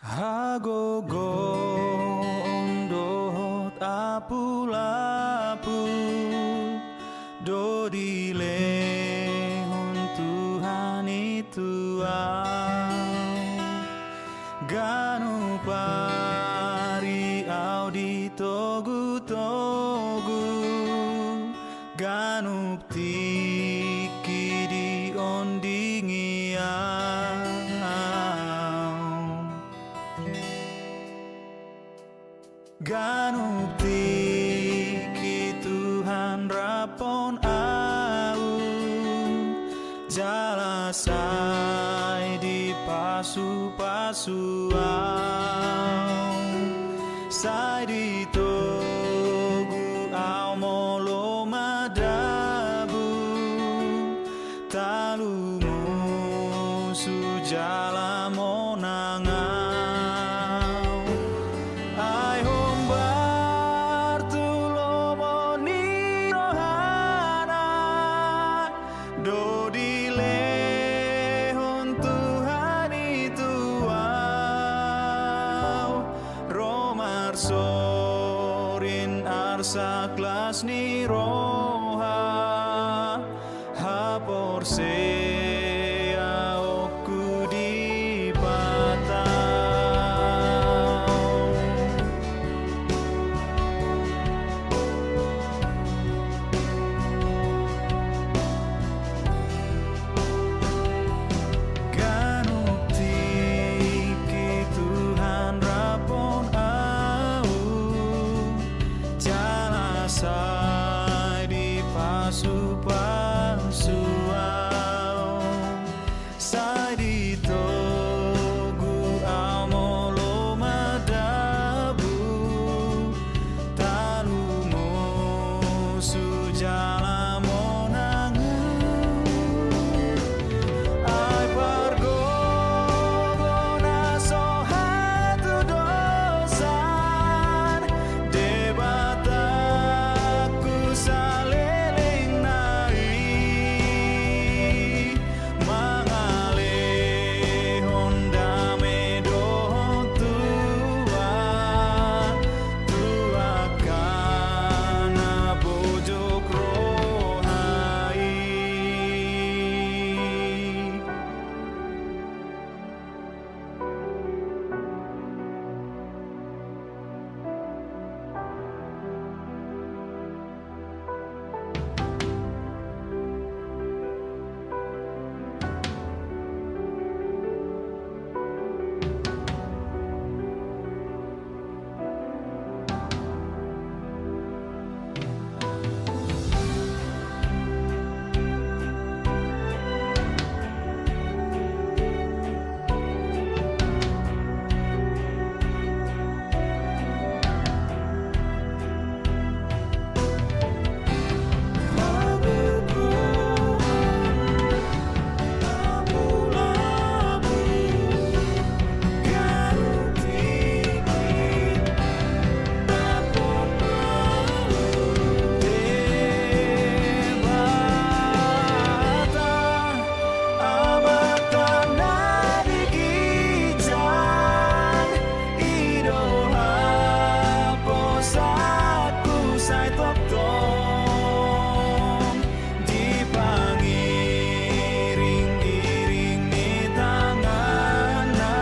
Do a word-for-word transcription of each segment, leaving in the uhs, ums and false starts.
Hagogoon dohot apulapul do dilehon Tuhan i tu ahu. Ganup ari ahu ditogutogu, ganup tingki diondingi ahu. Ganup tingki Tuhan raphon ahu, jala sai dipasupasu ahu. Sai ditogu ahu molo madabu, talumusu jala monang ahu. Ai hombar tu lomo ni rohana do dilehon Tuhan i tu ahu. Ro marsorin arsak las ni roha, haporseaonku di Debata. Ganup tingki Tuhan raphon ahu, jala sai dipasupasu ahu. Sai ditogu ahu molo madabu, talumusu jala monang ahu. Ai pargogo na so hatudosan, Debataku saleleng na i, mangalehon dame dohot tua, tu angka na bojok roha i. Amanta na di ginjang, i do haposanku sai tongtong. Dipangiring-iring ni tanganna,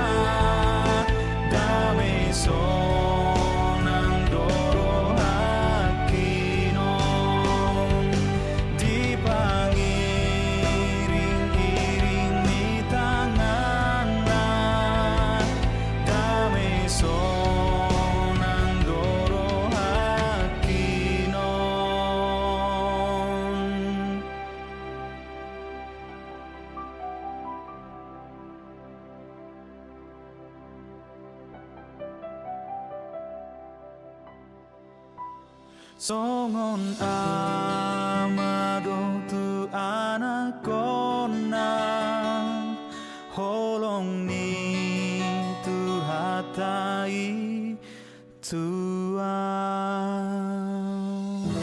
dame sonang do rohangki on. Dipangiring-iring ni tanganna, dame sonang do rohangki on. Songon ama do tu anakkonna, holong ni Tuhanta i tu ahu.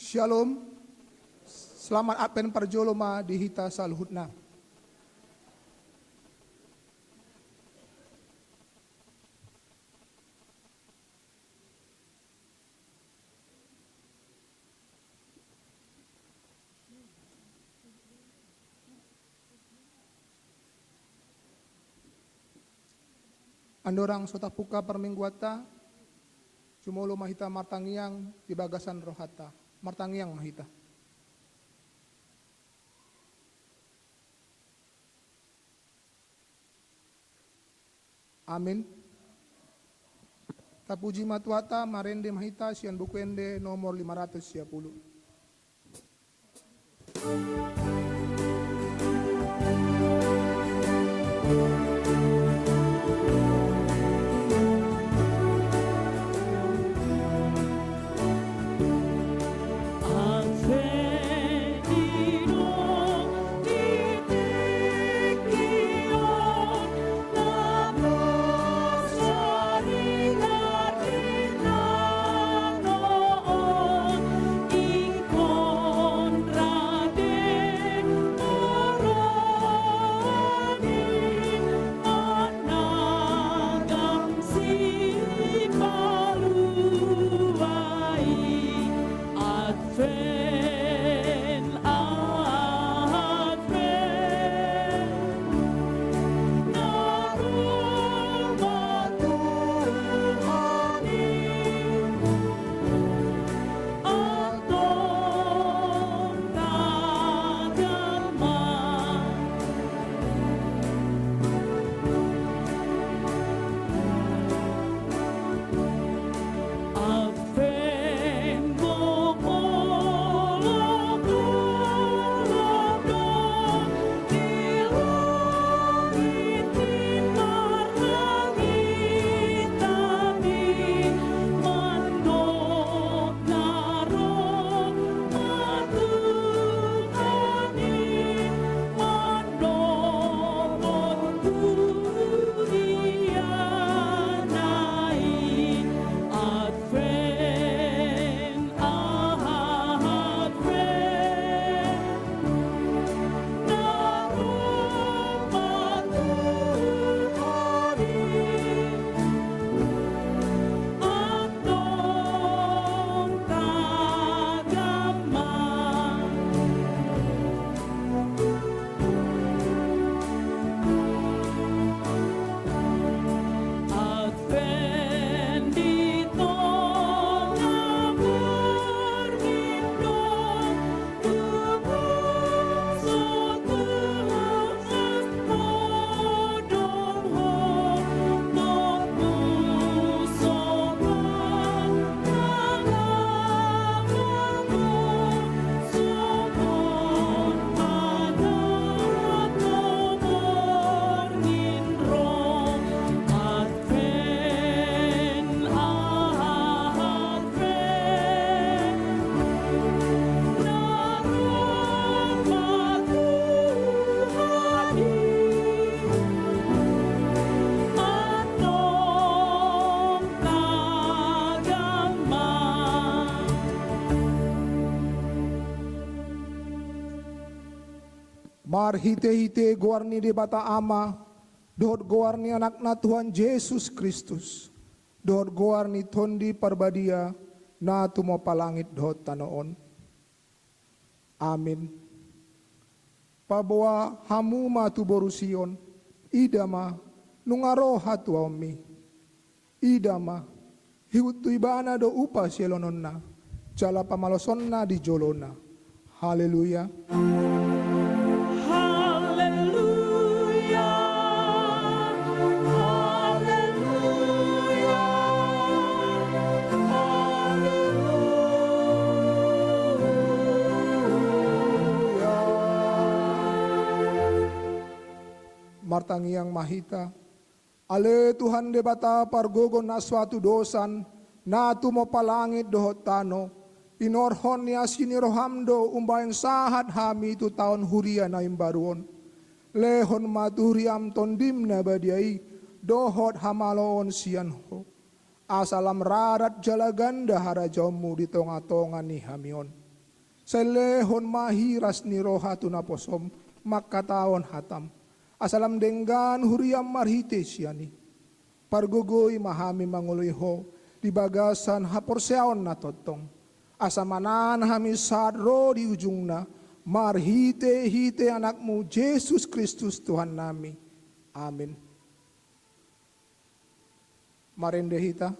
Shalom. Selamat Advent parjolo ma di hita saluhutna. Andorang so tapungka parmingguanta, jumolo ma hita martangiang di bagasan rohanta. Martangiang ma hita. Amin. Tapuji ma Tuhanta, marende ma hita sian Buku Ende nomor lima ratus sia pulu. Advent, Advent, na ro ma Tuhan i, antong tagam ma. Marhitehite goar ni Debata Ama, dohot goar ni Anakna Tuhan Jesus Kristus, dohot goar ni Tondi Parbadia, na tumompa langit dohot tano on. Amin. Paboa hamu ma tu boru Sion, ida ma, nunga ro hatuaonmi. Ida ma, ihut tu Ibana do upa sielononna, jala pamalosonna di jolona. Haleluya. Haleluya. Haleluya. Haleluya. Martangiang ma hita. Ale Tuhan Debata pargogo na so hatudosan, na tumompa langit dohot tano, inorhon ni asi ni roham do umbahen sahat hami tu taon huria na imbaru on. Lehon ma tu huriam Tondim na badia i, dohot hamaloon sian Ho. Asa lam rarat jala ganda harajaonmu di tongatonga ni hami on. Sai lehon ma hiras ni roha tu naposom mangkatahon hatam, asa lam denggan huriam marhite sian i. Pargogoi ma hami mangoloi Ho di bagasan haporseaon na tongtong, asa manang hami sahat ro di ujungna, marhitehite Anakmu Jesus Kristus Tuhannami. Amin. Marende hita.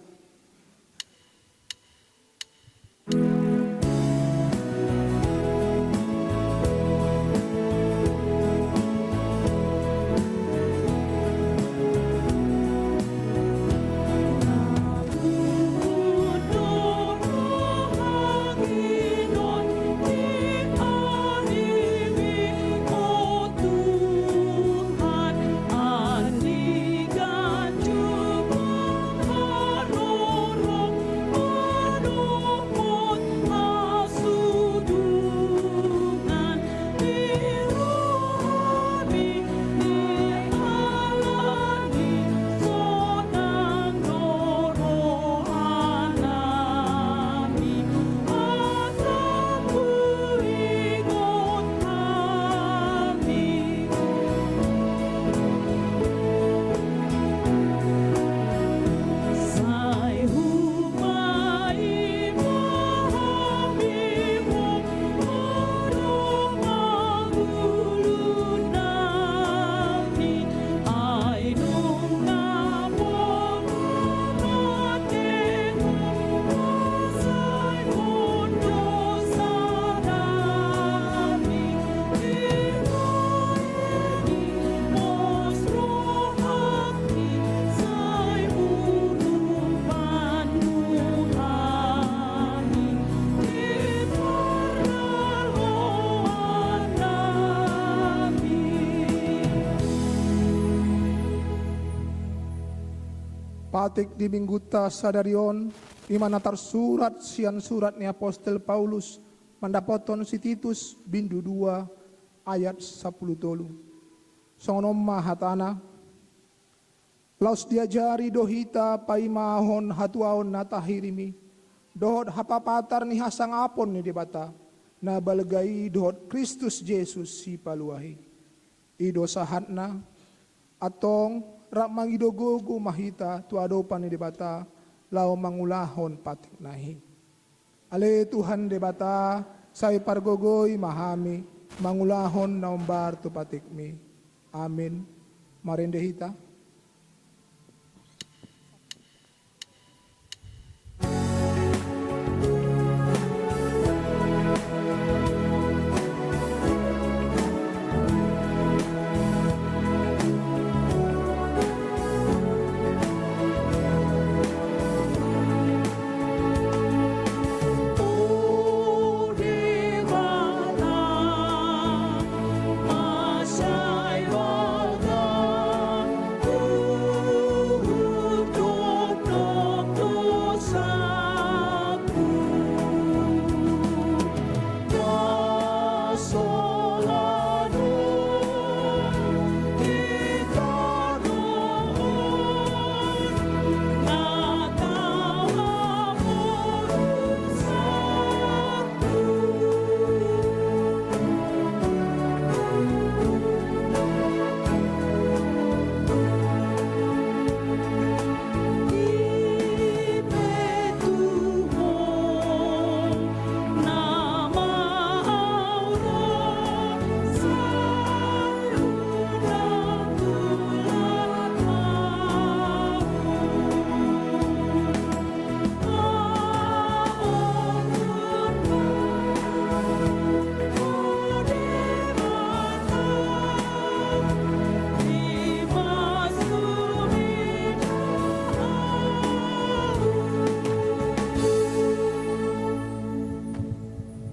Patik di minggunta sadari on, i ma na tarsurat sian surat ni apostel Paulus mandapothon si Titus, bindu dua, ayat sampulu tolu. Songon on ma hatana: Laos diajari do hita paimahon hatuaon na tahirim i, dohot hapapatar ni hasangapon ni Debata, na balga i dohot Kristus Jesus Sipalua i. I do sahatna. Antong, rap mangido gogo ma hita tu adopan ni Debata, laho mangulahon patikna i. Ale Tuhan Debata, sai pargogoi ma hami mangulahon na hombar tu patikmi. Amin. Marende hita.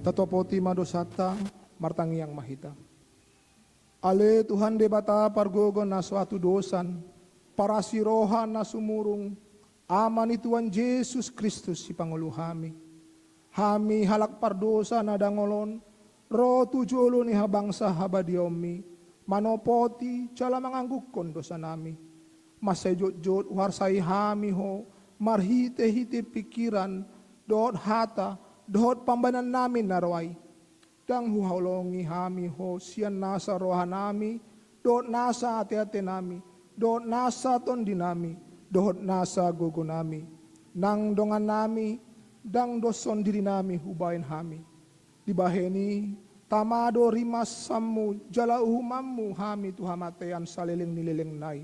Tatopoti ma dosanta, martangiang ma hita. Ale Tuhan Debata pargogo na so hatudosan, parasi roha na sumurung, Ama ni Tuhan Jesus Kristus sipangolu hami. Hami halak pardosa na dangol on, ro tu jolo ni habangsa habadiaonmi, manopoti jala manganggungkon dosanami. Mansai jotjot huarsai hami ho, marhitehite pingkiran, dohot hata, dohot pambahenannami na ro ai. Ndang huhaholongi hami Ho sian nasa rohanami, dohot nasa ateatenami, dohot nasa tondinami, dohot nasa gogonami. Nang dongannami, ndang doshon dirinami hubahen hami. Dibahen i, tama do rimasanmu jala uhumanmu hami tu hamatean saleleng ni lelengna i.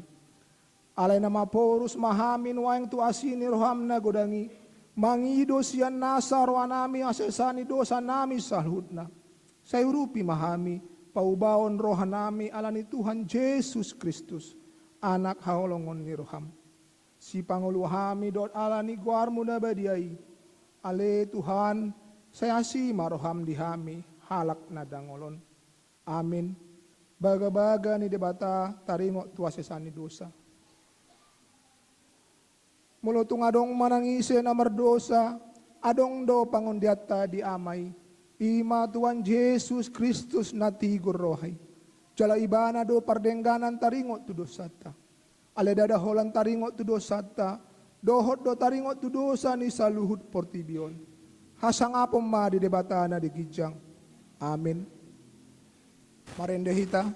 Alai na maporus ma hami nuaeng tu asi ni roham na godang i, mangido sian nasa rohanami hasesaan ni dosanami saluhutna. Sai urupi ma hami, paubahon rohanami ala ni Tuhan Jesus Kristus, Anak haholongon ni roham. Sipangolu hami dohot ala ni goarmu na badia i. Ale Tuhan, sai asi ma roham di hami, halak na dangol on. Amin. Bagabaga ni Debata taringot tu hasesaan ni dosa. Molo tung adong manang ise na mardosa, adong do pangondianta di Ama i. I ma Tuhan Jesus Kristus na tigor roha i. Jala Ibana do pardengganan taringot tu dosanta. Alai ndada holan taringot tu dosanta, dohot do taringot tu dosa ni saluhut portibi on. Hasangapon ma di Debata na di ginjang. Amin. Marende hita.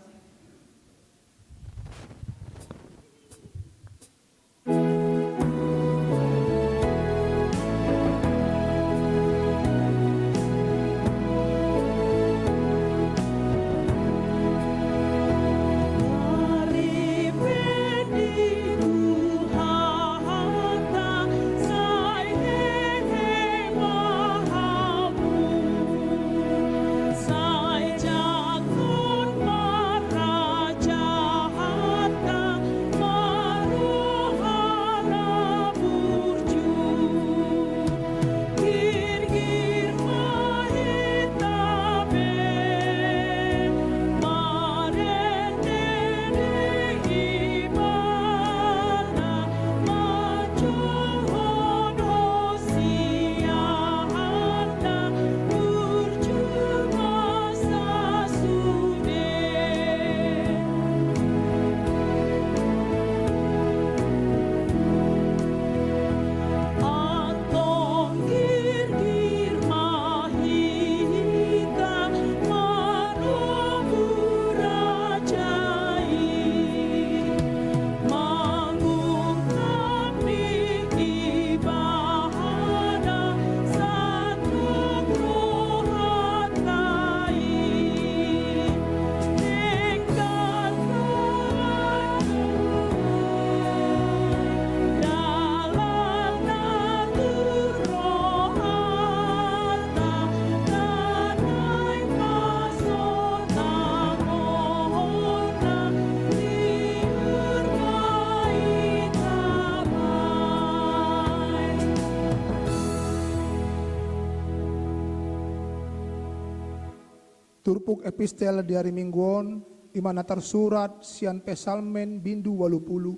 Turpuk epistel di ari Minggu on, i ma na tarsurat sian Psalmen bindu ualu pulu.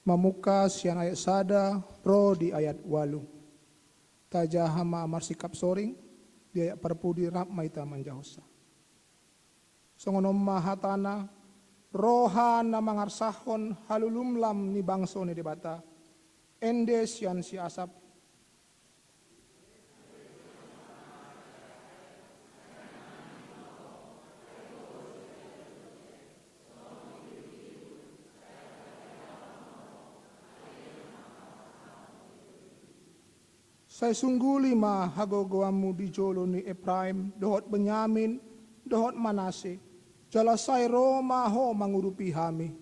Mamungka sian ayat sada ro di ayat ualu. Tajaha ma marsikap soring di ayat parpudi, rap ma hita manjahonsa. Songon on ma hatana, roha na mangarsahon halulumlam ni bangso ni Debata, ende sian si Asap. Sai sungguli ma hagogoonmu di jolo ni Epraim, dohot Benyamin, dohot Manase, jala sai ro ma Ho mangurupi hami.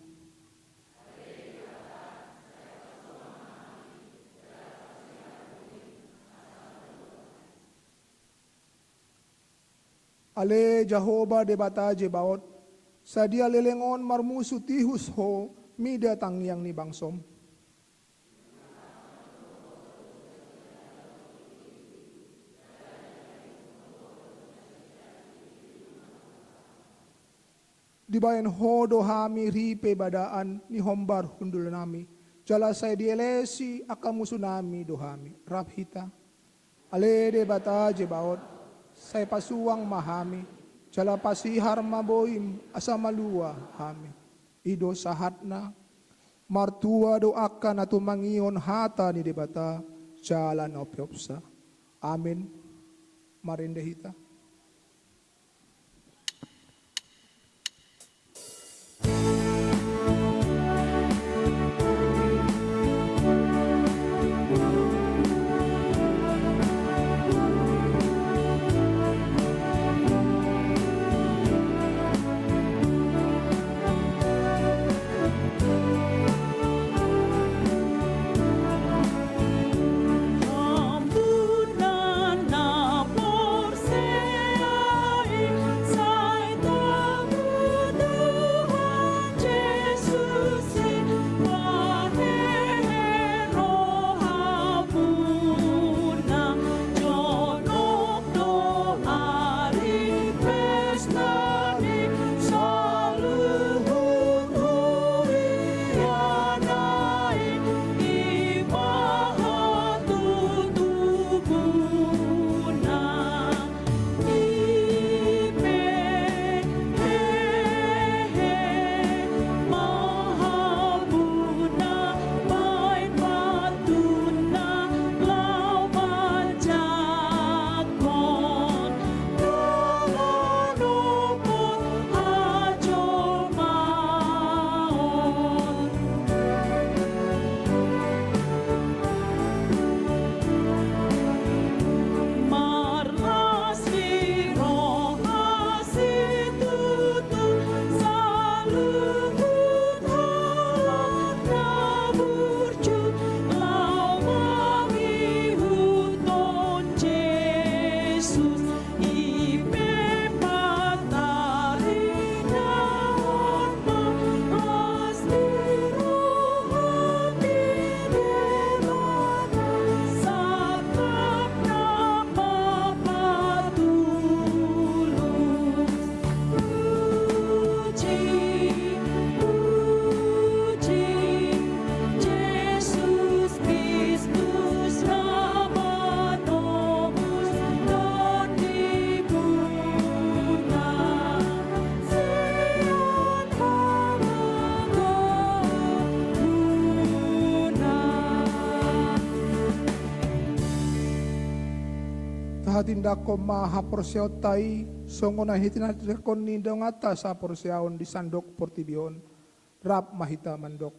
Ale Jahowa Debata Zebaot, sadia leleng on marmusu tihus Ho mida tangiang ni bangsom. Dibaen Ho do hami ripe badaan ni hombar hundulnami, jala sai dielesi angka musunami do hami. Rap hita. Ale Debata Zebaot, sai pasuang ma hami, jala pasihar ma boim asa malua hami. I do sahatna. Martua do angka na tumangihon hata ni Debata jala na umpeopsa. Amin. Marende hita. Tahatindanghon ma haporseaonta i songon na hinatindanghon ni donganta sahaporseaon di sandok portibi on. Rap ma hita mandok.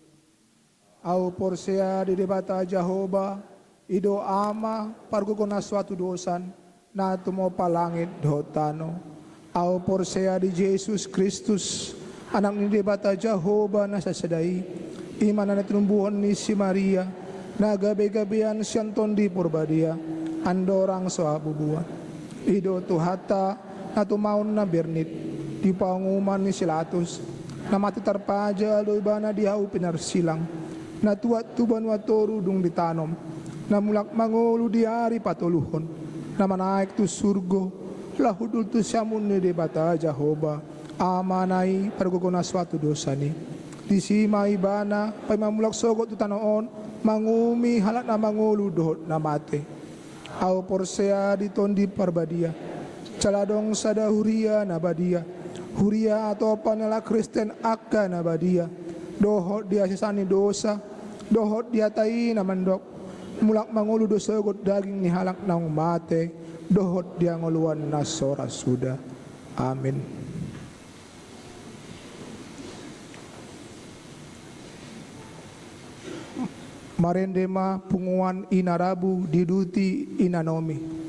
Ahu porsea di Debata Jahowa, i do Ama pargogo na so hatudosan, na tumompa langit dohot tano. Ahu porsea di Jesus Kristus, Anak ni Debata Jahowa na sasada i, i ma na tinumbuhon ni si Maria, na gabegabean sian Tondi Porbadia, andorang so habubuhan. I do Tuhanta, na tumaon na bernit, di panguhuman ni si Latus, na mate tarpajal do ibana di hau pinarsilang, na tuat tu banua toru dung ditanom, na mulak mangolu di ari patoluhon, na manaek tu surgo, laho hundul tu siamun ni Debata Jahowa, Amana i pargogo na so hatudosan i. Disi ma ibana paima mulak sogot tu tano on, manguhumi halak na mangolu dohot na mate. Ahu porsea di Tondi Parbadia, jala adong sada huria na badia, huria atopan ni halak Kristen angka na badia, dohot di hasesaan ni dosa, dohot di hata i na mandok, mulak mangolu do sogot daging ni halak naung mate, dohot di hangoluan na so ra suda. Amin. Marende ma punguan i na rabu diuduti inanomi.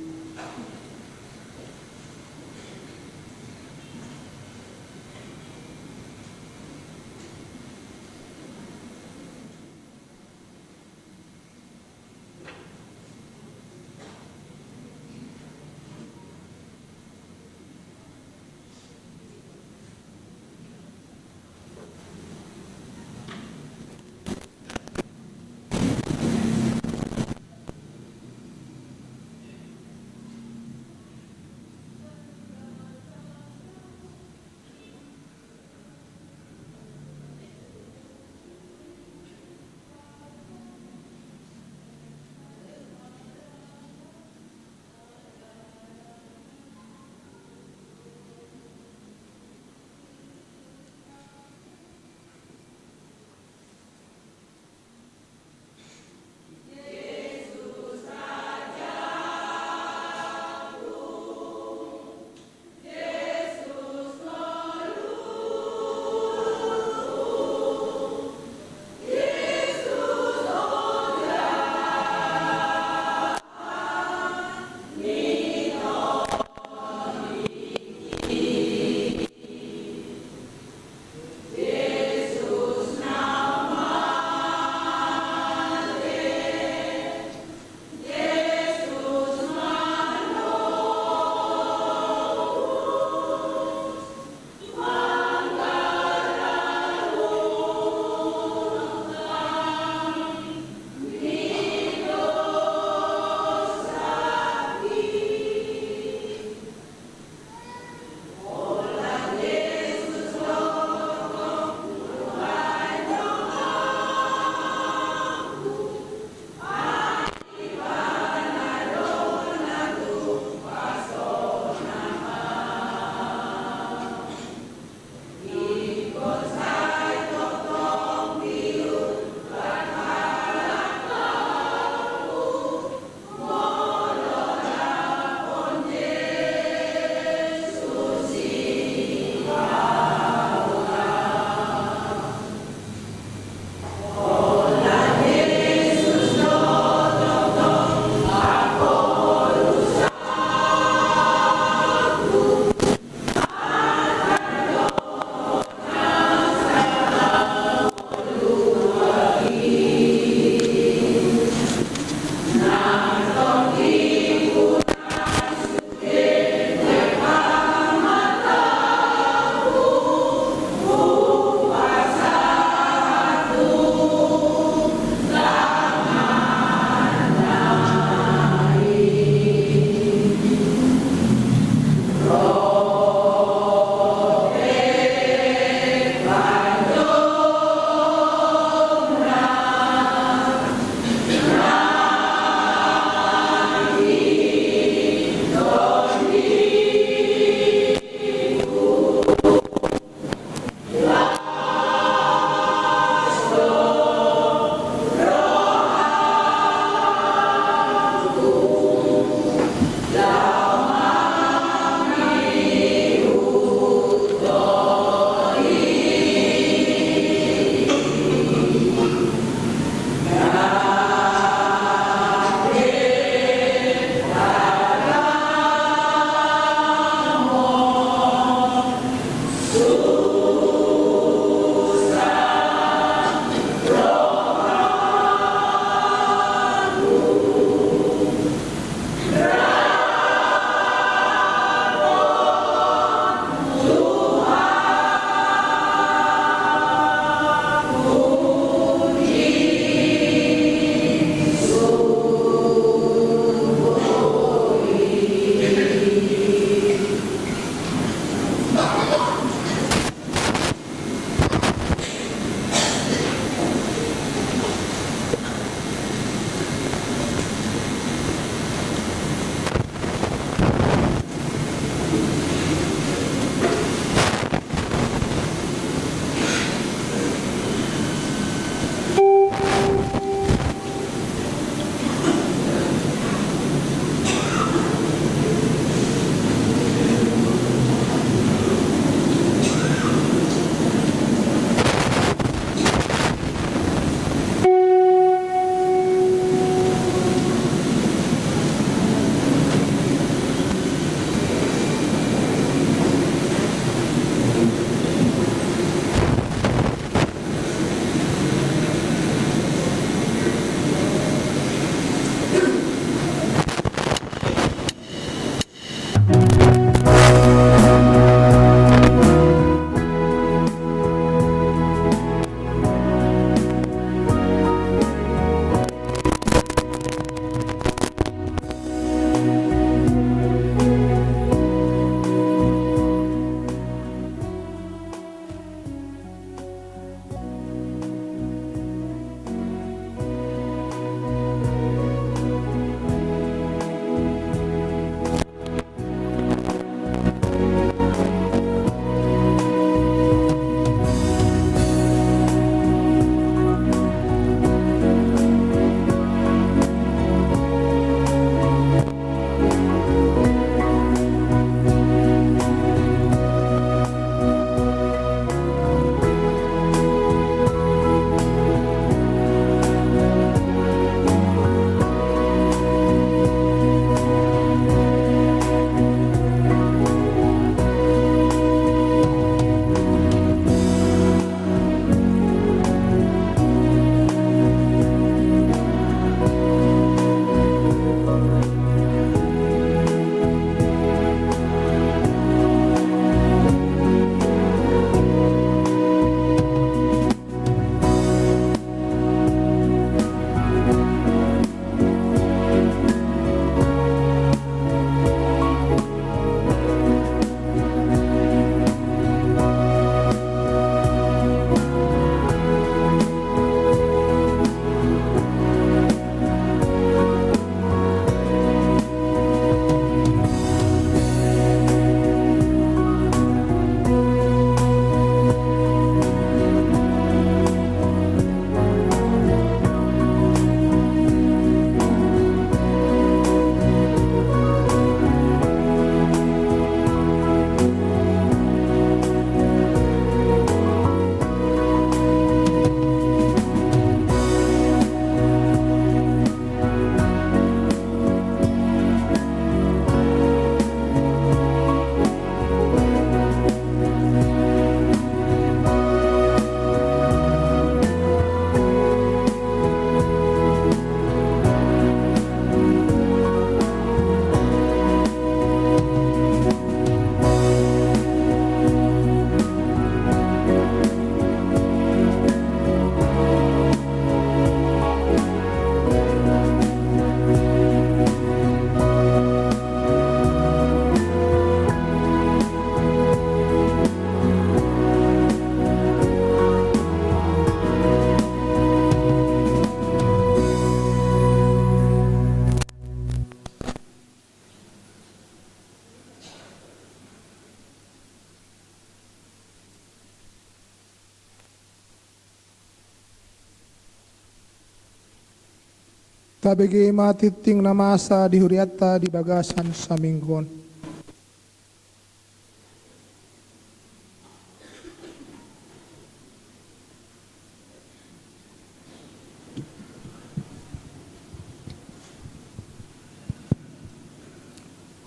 Tabege ma tingting na masa di hurianta di bagasan saminggu on.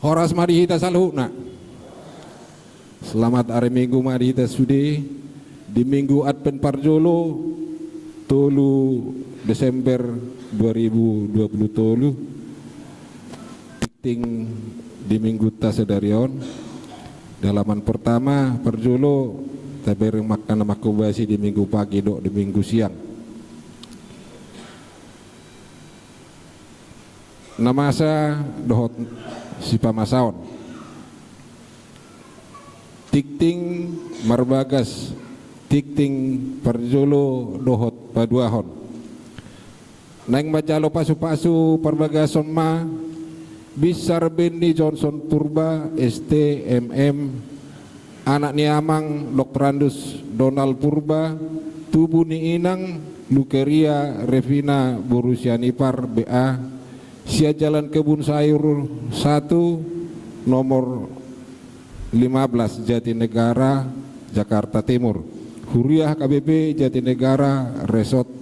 Horas ma di hita saluhutna. Selamat ari Minggu ma di hita sude, di Minggu Advent parjolo, tolu Desember dua ribu dua puluh tolu. Tingting di Minggunta sadari on. Di halaman pertama, parjolo, tabereng ma angka na mangkobasi di Minggu pagi dohot di Minggu siang. Na masa dohot sipamasaon. Tingting marbagas, tingting parjolo dohot paduahon. Naeng manjalo pasu-pasu parbagason ma, Binsar Benny Johnson Purba, S T, M M, anak ni amang Doktorandus Donald Purba, tubu ni inang Lukeria Revina boru Sianipar, B A, sian Jalan Kebun Sayur satu, nomor lima belas, Jatinegara, Jakarta Timur. Huria H K B P Jatinegara, Resort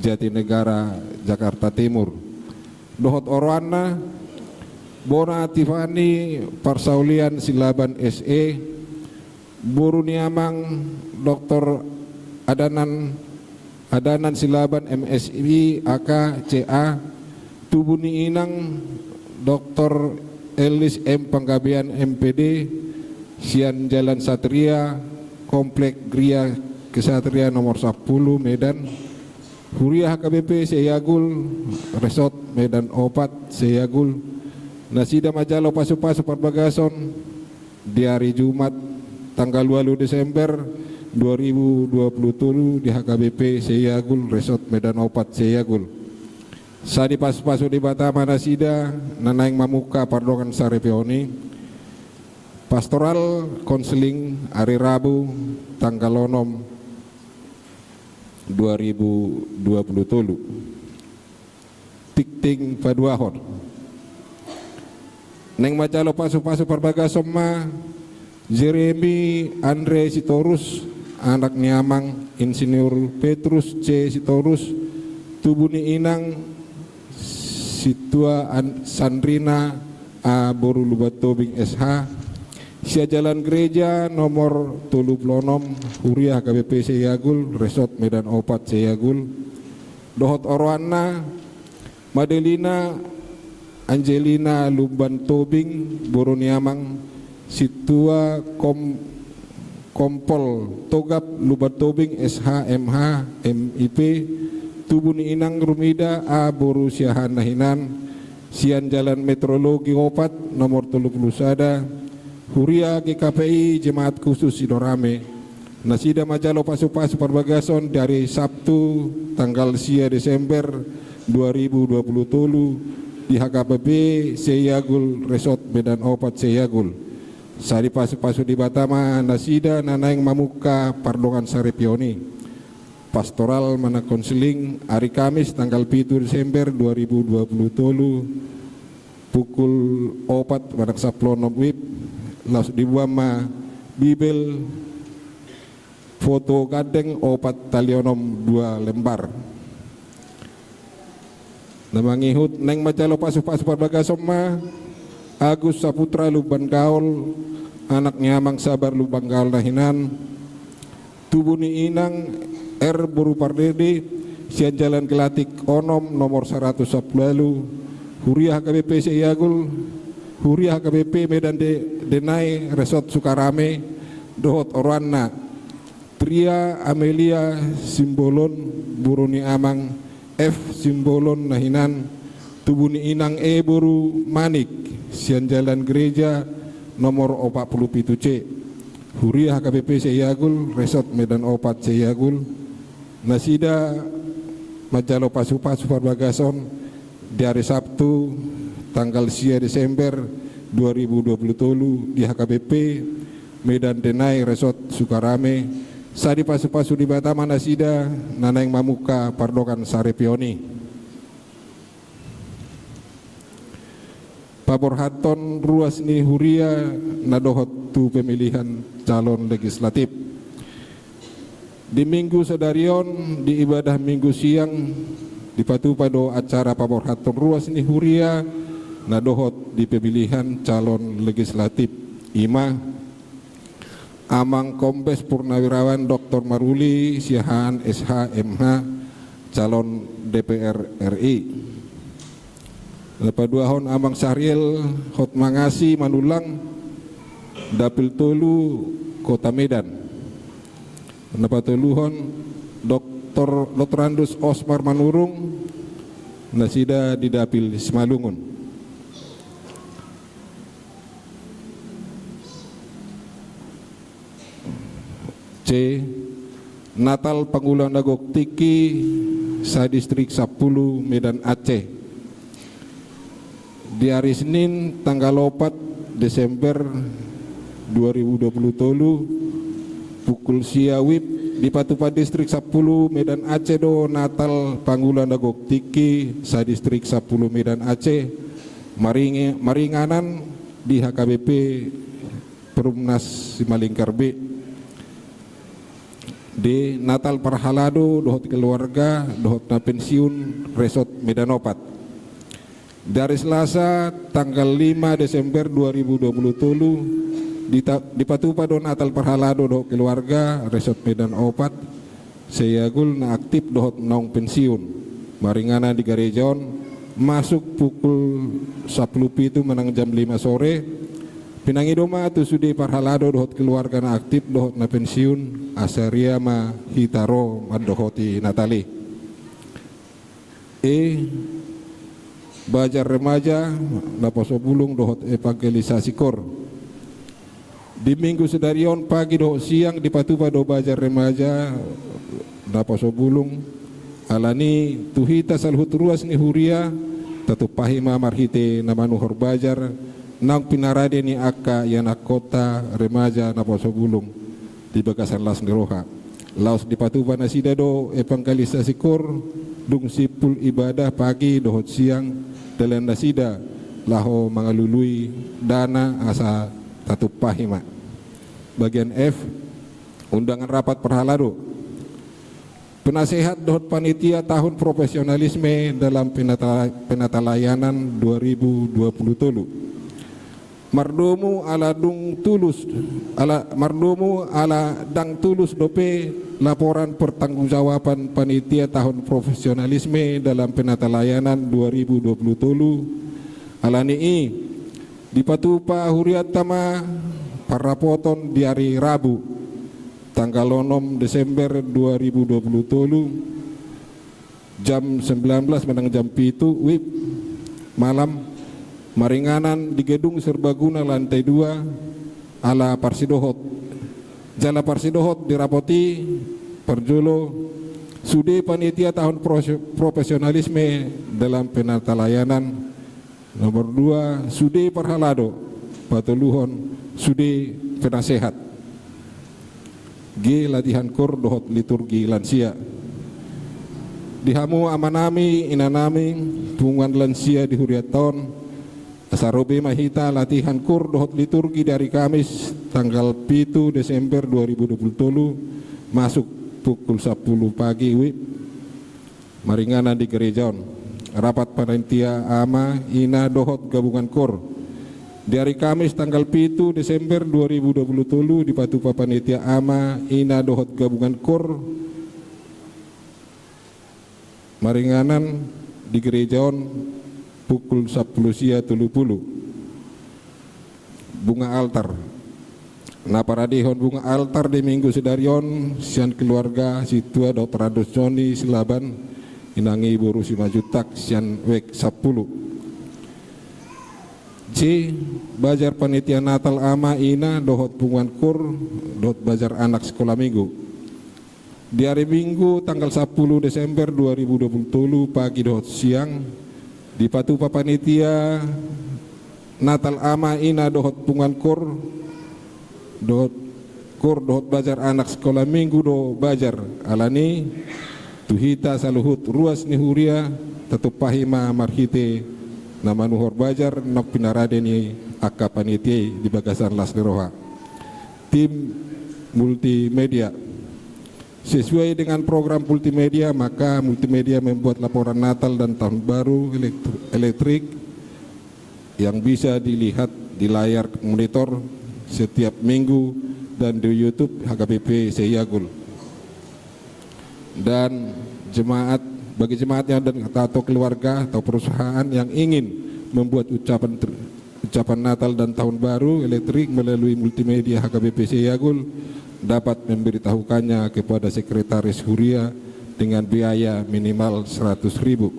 Jatinegara, Jakarta Timur. Dohot oroanna, bona Tiffany Parsaulian Silaban, S E, boru ni amang Doktor Adanan, Adanan Silaban, M Si, A K, C A, tubu ni inang Doktor Elis M Panggabean, M Pd, sian Jalan Satria, Komplek Gria Kesatria nomor sampulu, Medan. Huria H K B P Seyagul, Resort Medan Opat Seyagul. Nasida manjalo pasu-pasu parbagason di ari Jumat tanggal ualu Desember dua ribu dua puluh tolu di H K B P Seyagul, Resort Medan Opat Seyagul. Sai dipasu-pasu Debata ma nasida na naeng mamungka pardongan saripeon i. Pastoral konseling ari Rabu tanggal onom dua ribu dua puluh tolu. Tingting paduahon. Naeng manjalo pasu-pasu parbagason ma Jeremy Andre Sitorus, anak ni amang Insinyur Petrus C Sitorus, tubu ni inang Sintua An-, Sandrina A boru Lumbantombing S H, sian Jalan Gereja nomor tolu pulu onom, Huria H K B P Seyagul, Resort Medan Opat Seyagul. Dohot oroanna, Madelina Angelina Lumbantombing, boru ni amang Sintua Kom-, Kompol Togap Lumbantombing S H M H M I P, tubu ni inang Rumida A boru Siahaan na hinan, sian Jalan Meteorologi Opat, nomor tolu pulu sada, Huria G K P I Jemaat Khusus Sinorame. Nasida manjalo pasu-pasu parbagason di ari Sabtu tanggal sia Desember dua ribu dua puluh tolu di H K B P Seyagul, Resort Medan Opat Seyagul. Sai dipasu-pasu Debata ma nasida na naeng mamungka pardongan saripeon i. Pastoral manang konseling ari Kamis tanggal pitu Desember dua ribu dua puluh tolu, pukul opat manang sampulu onom WIB, laos diboan ma Bibel, foto gandeng opat tali onom dua lembar. Na mangihut naeng manjalo pasu-pasu parbagason ma Agus Saputra Lumban Gaol, anak ni amang Sabar Lumban Gaol na hinan, tubu ni inang R boru Pardede, sian Jalan Gelatik onom nomor saratus sampulu ualu, Huria H K B P Seyagul, Huria H K B P Medan De-, Denai, Resort Sukarame, dohot oroanna, Tria Amelia Simbolon, boru ni amang F Simbolon na hinan, tubu ni inang E boru Manik, sian Jalan Gereja nomor opat pulu pitu C, Huria H K B P Seyagul, Resort Medan Opat Seyagul. Nasida manjalo pasu-pasu parbagason di ari Sabtu tanggal sia Desember dua ribu dua puluh tolu di H K B P Medan Denai, Resort Sukarame. Sai dipasu-pasu Debata ma nasida na naeng mamungka pardongan saripeon i. paborhathon ruas ni huria na dohot tu pemilihan calon legislatif. Di Minggu sadari on, di ibadah Minggu siang, dipatupa do acara paborhathon ruas ni huria na dohot di pemilihan calon legislatif, i ma Amang Kombes Purnawirawan Doktor Maruli Siahaan, S H, M H, calon D P R R I. Na paduahon Amang Sahriel Hotmangasi Manullang, Dapil tolu, Kota Medan. Na patoluhon Doktor Dotrandus Osmar Manurung, nasida di Dapil Simalungun. C. Natal Pangula na Gok Tingki, sadistrik sampulu, Medan, Aceh. Di ari Senin tanggal opat Desember dua ribu dua puluh tolu, pukul sia WIB, dipatupa distrik sampulu, Medan, Aceh do Natal Pangula na Gok Tingki, sadistrik sampulu, Medan, Aceh, maringe-, maringanan di H K B P Perumnas Simalingkar B. D. Natal parhalado dohot keluarga dohot na pensiun, Resort Medan Opat. Di ari Selasa tanggal lima Desember dua ribu dua puluh tolu, dita-, dipatupa do Natal parhalado dohot keluarga, Resort Medan Opat, saigul na aktif dohot naung pensiun, maringanan di gareja on, masuk pukul sampulu pitu manang jam lima sore. Pinangido ma tu sude parhalado dohot keluarga na aktif dohot na pensiun, asa riama hita ro mandohoti Natal i. E. Bazar Remaja Naposobulung dohot evangelisasi koor. Di Minggu sadari on, pagi dohot siang, dipatupa do Bazar Remaja Naposobulung. Alani i, tu hita saluhut ruas ni huria, tatumpahi ma marhite na manuhor bazar naung pinarade ni angka ianakhonta remaja Naposobulung di bagasan las ni roha. Laos dipatupa nasida do evangelisasi koor, dung simpul ibadah pagi dohot siang, dalan nasida laho mangalului dana, asa tatumpahi ma. Bagian F. Undangan rapat parhalado. Penasehat dohot panitia tahun profesionalisme dalam penata-, penatalayanan dua ribu dua puluh tolu. Mardomu ala dung tulus, ala, mardomu ala ndang tulus dope laporan pertanggungjawaban panitia tahun profesionalisme dalam penatalayanan dua ribu dua puluh tolu. Alani i, dipatupa hurianta ma parrapoton di ari Rabu, tanggal onom Desember dua ribu dua puluh tolu, jam sembilan belas manang jam pitu WIB malam, maringanan di Gedung Serbaguna lantai dua, ala parsidohot, jala parsidohot di rapot i, parjolo, sude panitia tahun prose-, profesionalisme dalam penatalayanan. Nomor dua, sude parhalado. Patoluhon, sude penasehat. G. Latihan koor dohot liturgi lansia. Di hamu amanami, inanami, punguan lansia di hurianta on, asa ro be ma hita latihan koor dohot liturgi di ari Kamis tanggal pitu Desember dua ribu dua puluh tolu, masuk pukul sampulu pagi WIB. Maringanan di gareja on. Rapat panitia ama, ina dohot gabungan koor. Di ari Kamis tanggal pitu Desember dua ribu dua puluh tolu, dipatupa panitia ama, ina dohot gabungan koor maringanan di gareja on pukul sampulu sia tolu pulu. Bunga altar. Na paradehon bunga altar di Minggu sadari on sian keluarga sintua Dotrandus Joni Silaban, inang i boru Simanjuntak, sian WIB sampulu. C. Bazar panitia Natal ama, ina dohot punguan koor dohot bazar anak sikola minggu. Di ari Minggu tanggal sampulu Desember dua ribu dua puluh tolu, pagi dohot siang, dipatupa panitia Natal ama, ina dohot punguan koor dohot, koor dohot bazar anak sikola minggu do bazar. Alani i, tu hita saluhut ruas ni huria, tatumpahi ma marhite na manuhor bajar nang pinarade ni angka panitia i di bagasan las ni roha. Tim multimedia. Sesuai dengan program multimedia, maka multimedia membuat laporan Natal dan Tahun Baru elektr-, elektrik yang bisa dilihat di layar monitor setiap minggu dan di YouTube H K B P Seyagul. Dan jemaat, bagi jemaat yang dan, atau keluarga atau perusahaan yang ingin membuat ucapan ter-, ucapan Natal dan Tahun Baru elektrik melalui multimedia H K B P Seyagul dapat memberitahukannya kepada sekretaris huria dengan biaya minimal seratus ribu.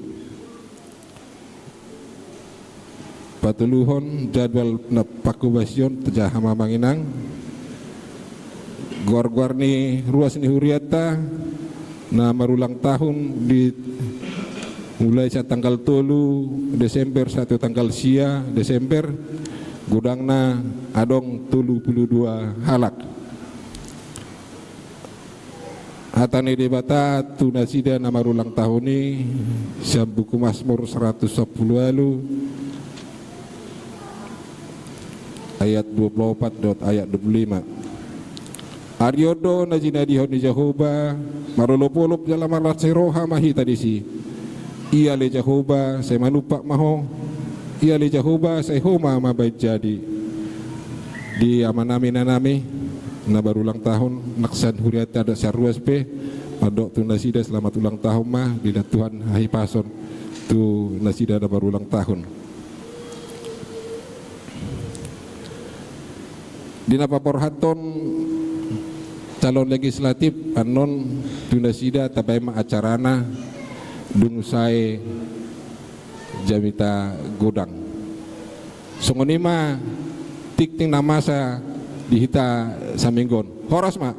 Patoluhon, jadwal na pangkobasion, tajaha ma amang inang. Goar-goar ni ruas ni hurianta na marulang tahun di mulai sian tanggal tolu Desember sahat tu tanggal sia Desember, godangna adong tolu pulu dua halak. Hata ni Debata tu nasida na marulang tahun i, sian buku Masmur seratus sampulu ualu, ayat dua pulu opat dohot ayat dua pulu lima. Ari on do na jinadihon ni Jahowa, marolop-olop jala marlas ni roha ma hita disi. Ia ale Jahowa, sai manumpak ma Ho. Ia ale Jahowa, sai Ho ma mabaen jadi. Di amanami, inanami na marulang tahun, nang sian hurianta dohot sian ruas pe, mandok tu nasida selamat ulang tahun ma, diida Tuhan hahipason tu nasida na marulang tahun. Di na paborhathon calon legislatif annon tu nasida, tabaen ma acarana dung sae jamita godang. Songon i ma tingting na masa di hita saminggu on. Horas ma.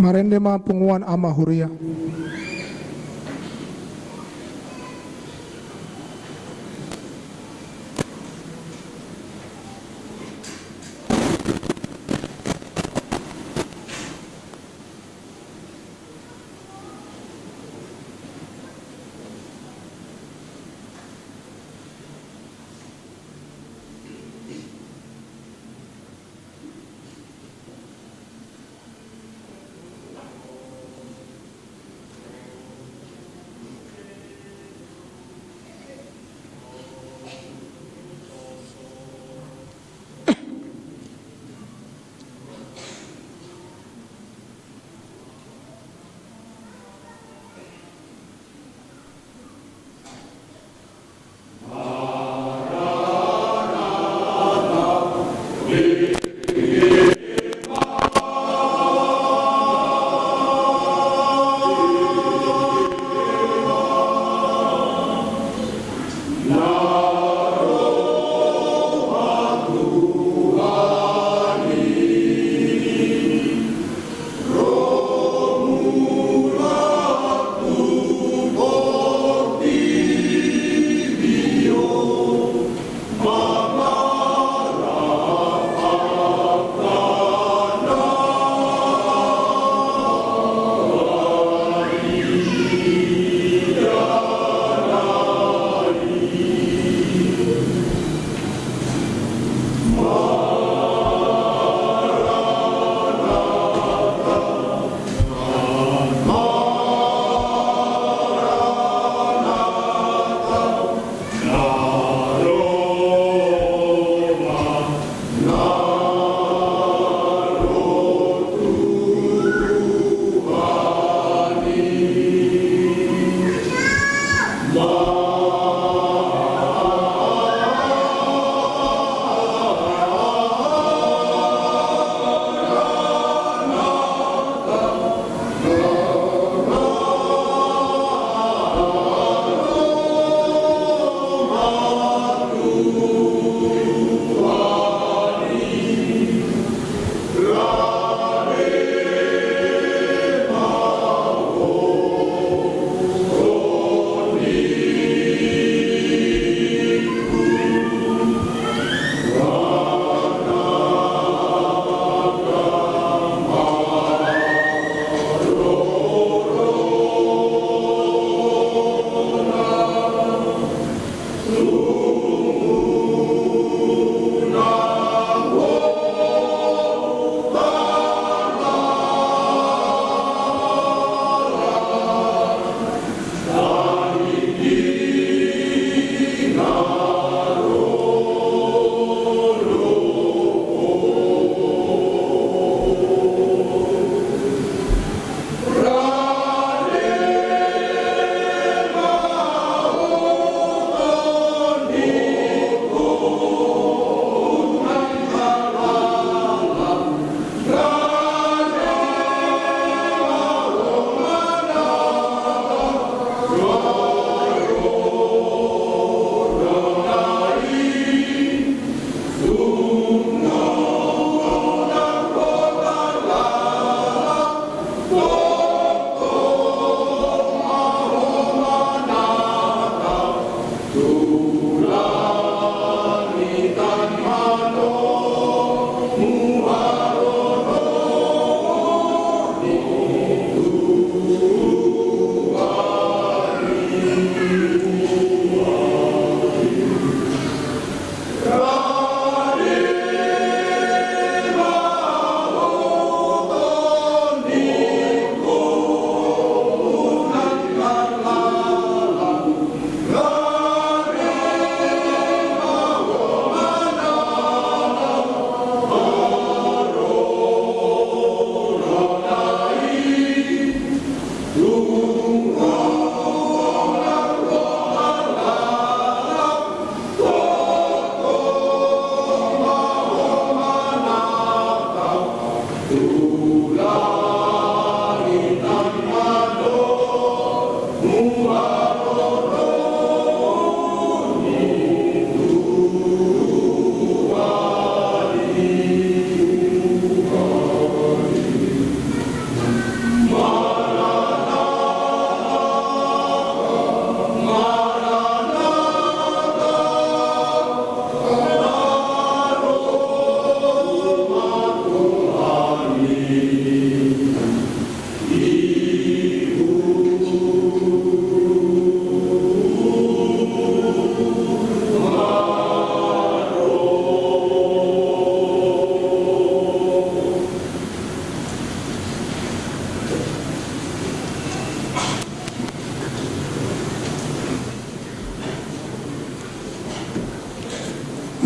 Marende ma punguan ama huria.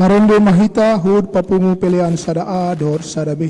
Marende ma hita huhut papungu pelean sada A dohot sada B.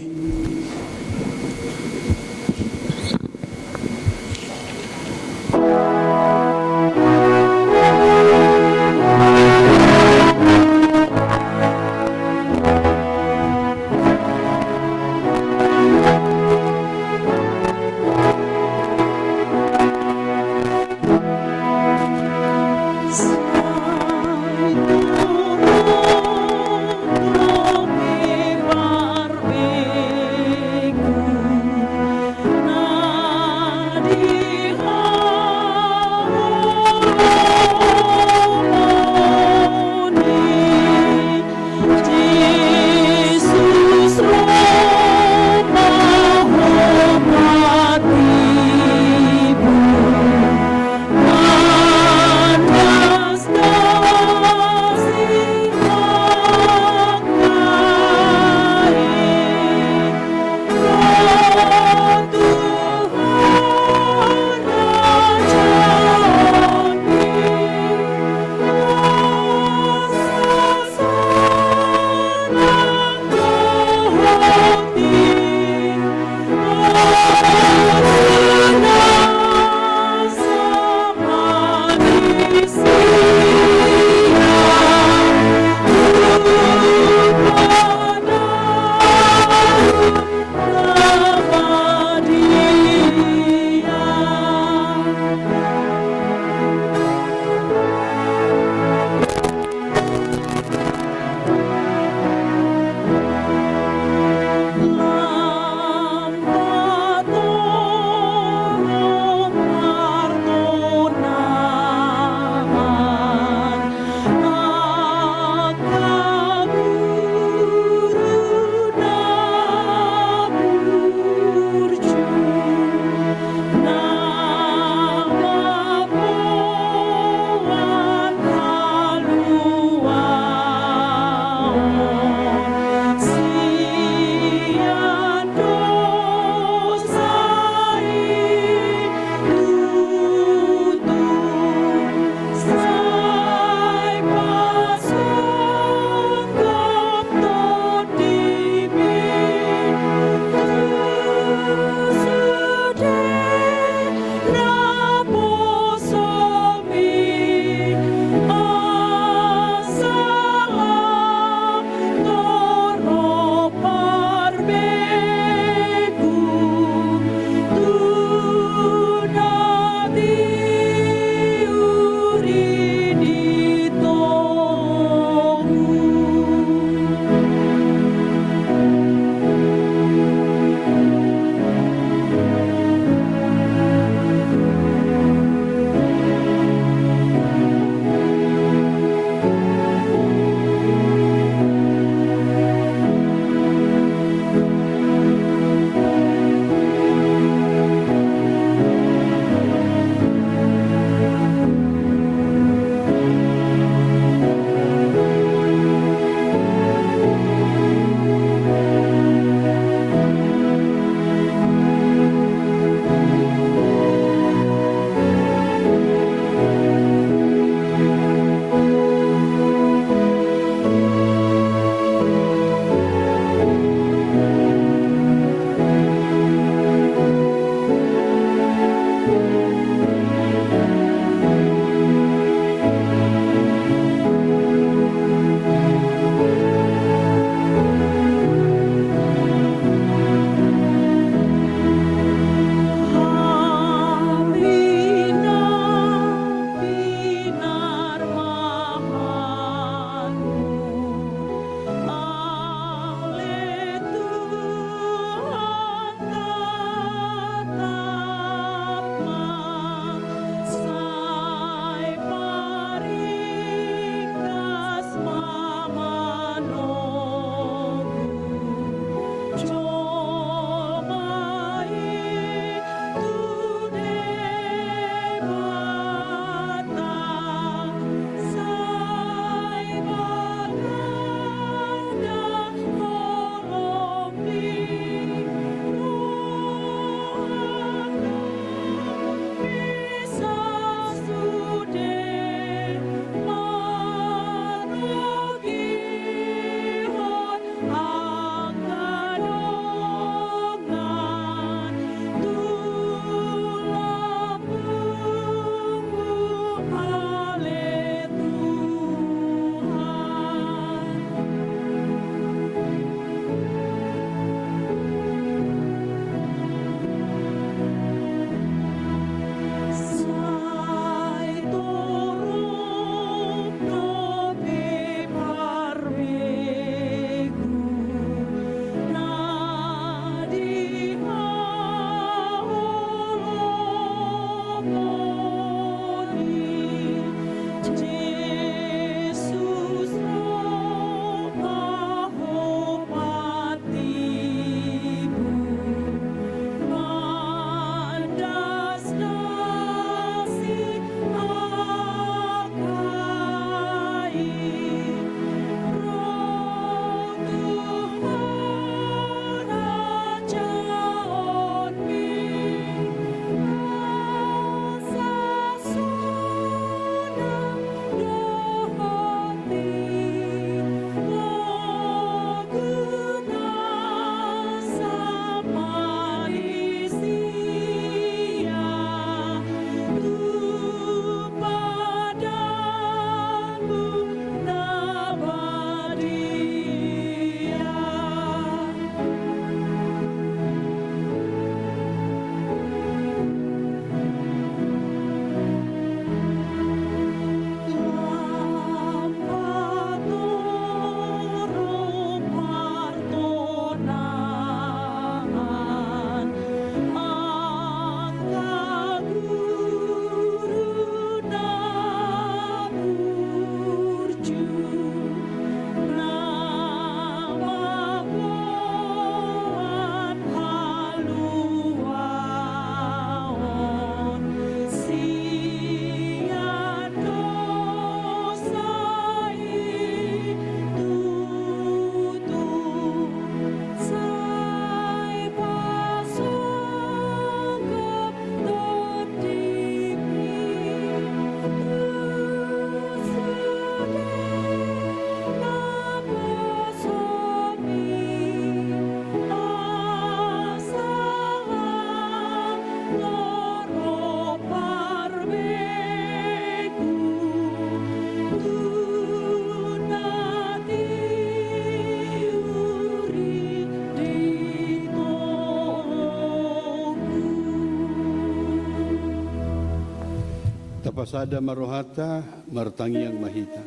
Sada ma rohanta, martangiang ma hita.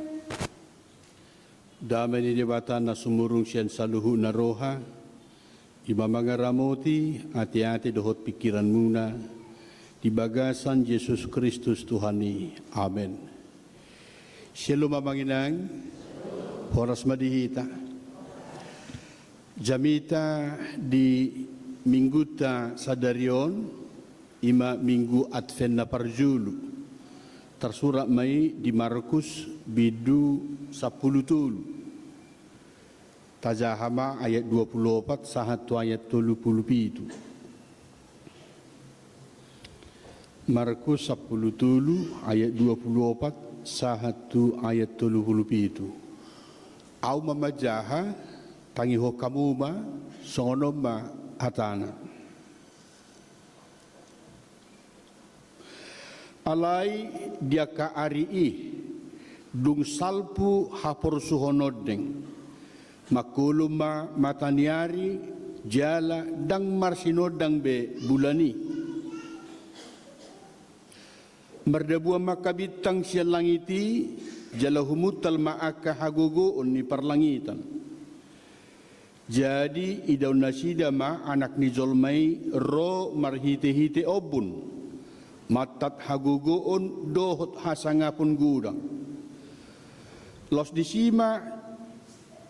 Dame ni Debata na sumurung sian saluhutna roha, i ma mangaramoti ateate dohot pingkiranmuna, di bagasan Jesus Kristus Tuhan i. Amen. Syalom amang inang, horas ma di hita. Jamita di minggunta sadari on, i ma minggu Advent na parjolo. Tarsurat ma i di Markus bindu sampulu tolu. Tajaha ma ayat dua pulu opat sahat tu ayat tolu pulu pitu. Markus sampulu tolu ayat dua pulu opat sahat tu ayat tolu pulu pitu. Ahu ma manjaha, tangihon hamu ma, songon on ma hatana. Alai di angka ari i, dung salpu haporsuhon ondeng, mangkolom ma mata ni ari, jala ndang marsinondang be bulan i. Mardabuan ma angka bintang sian langit i, jala humuntal ma angka hagogoon ni parlangitan. Jadi idaon nasida ma Anak ni jolma i ro marhitehite ombun, mantat hagogoon dohot hasangapon godang. Laos disi ma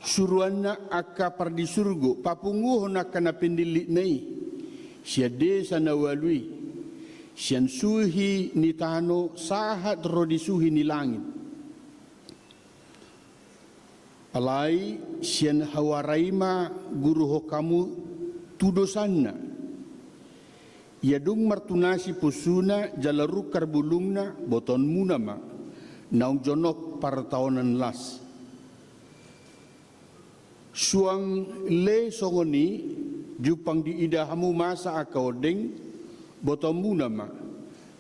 suruanna angka pardisurgo papunguhon angka na pinillitna i sian desa na ualu i, sian suhi ni tano sahat ro di suhi ni langit. Alai sian hauara i ma guruhon hamu tudosanna. Ia dung martunasi pusuna jala rungkar bulungna, botoonmuna ma, naung jonok partaonan las. Suang le songon i, jumpang diida hamu masa angka ondeng, botoonmuna ma,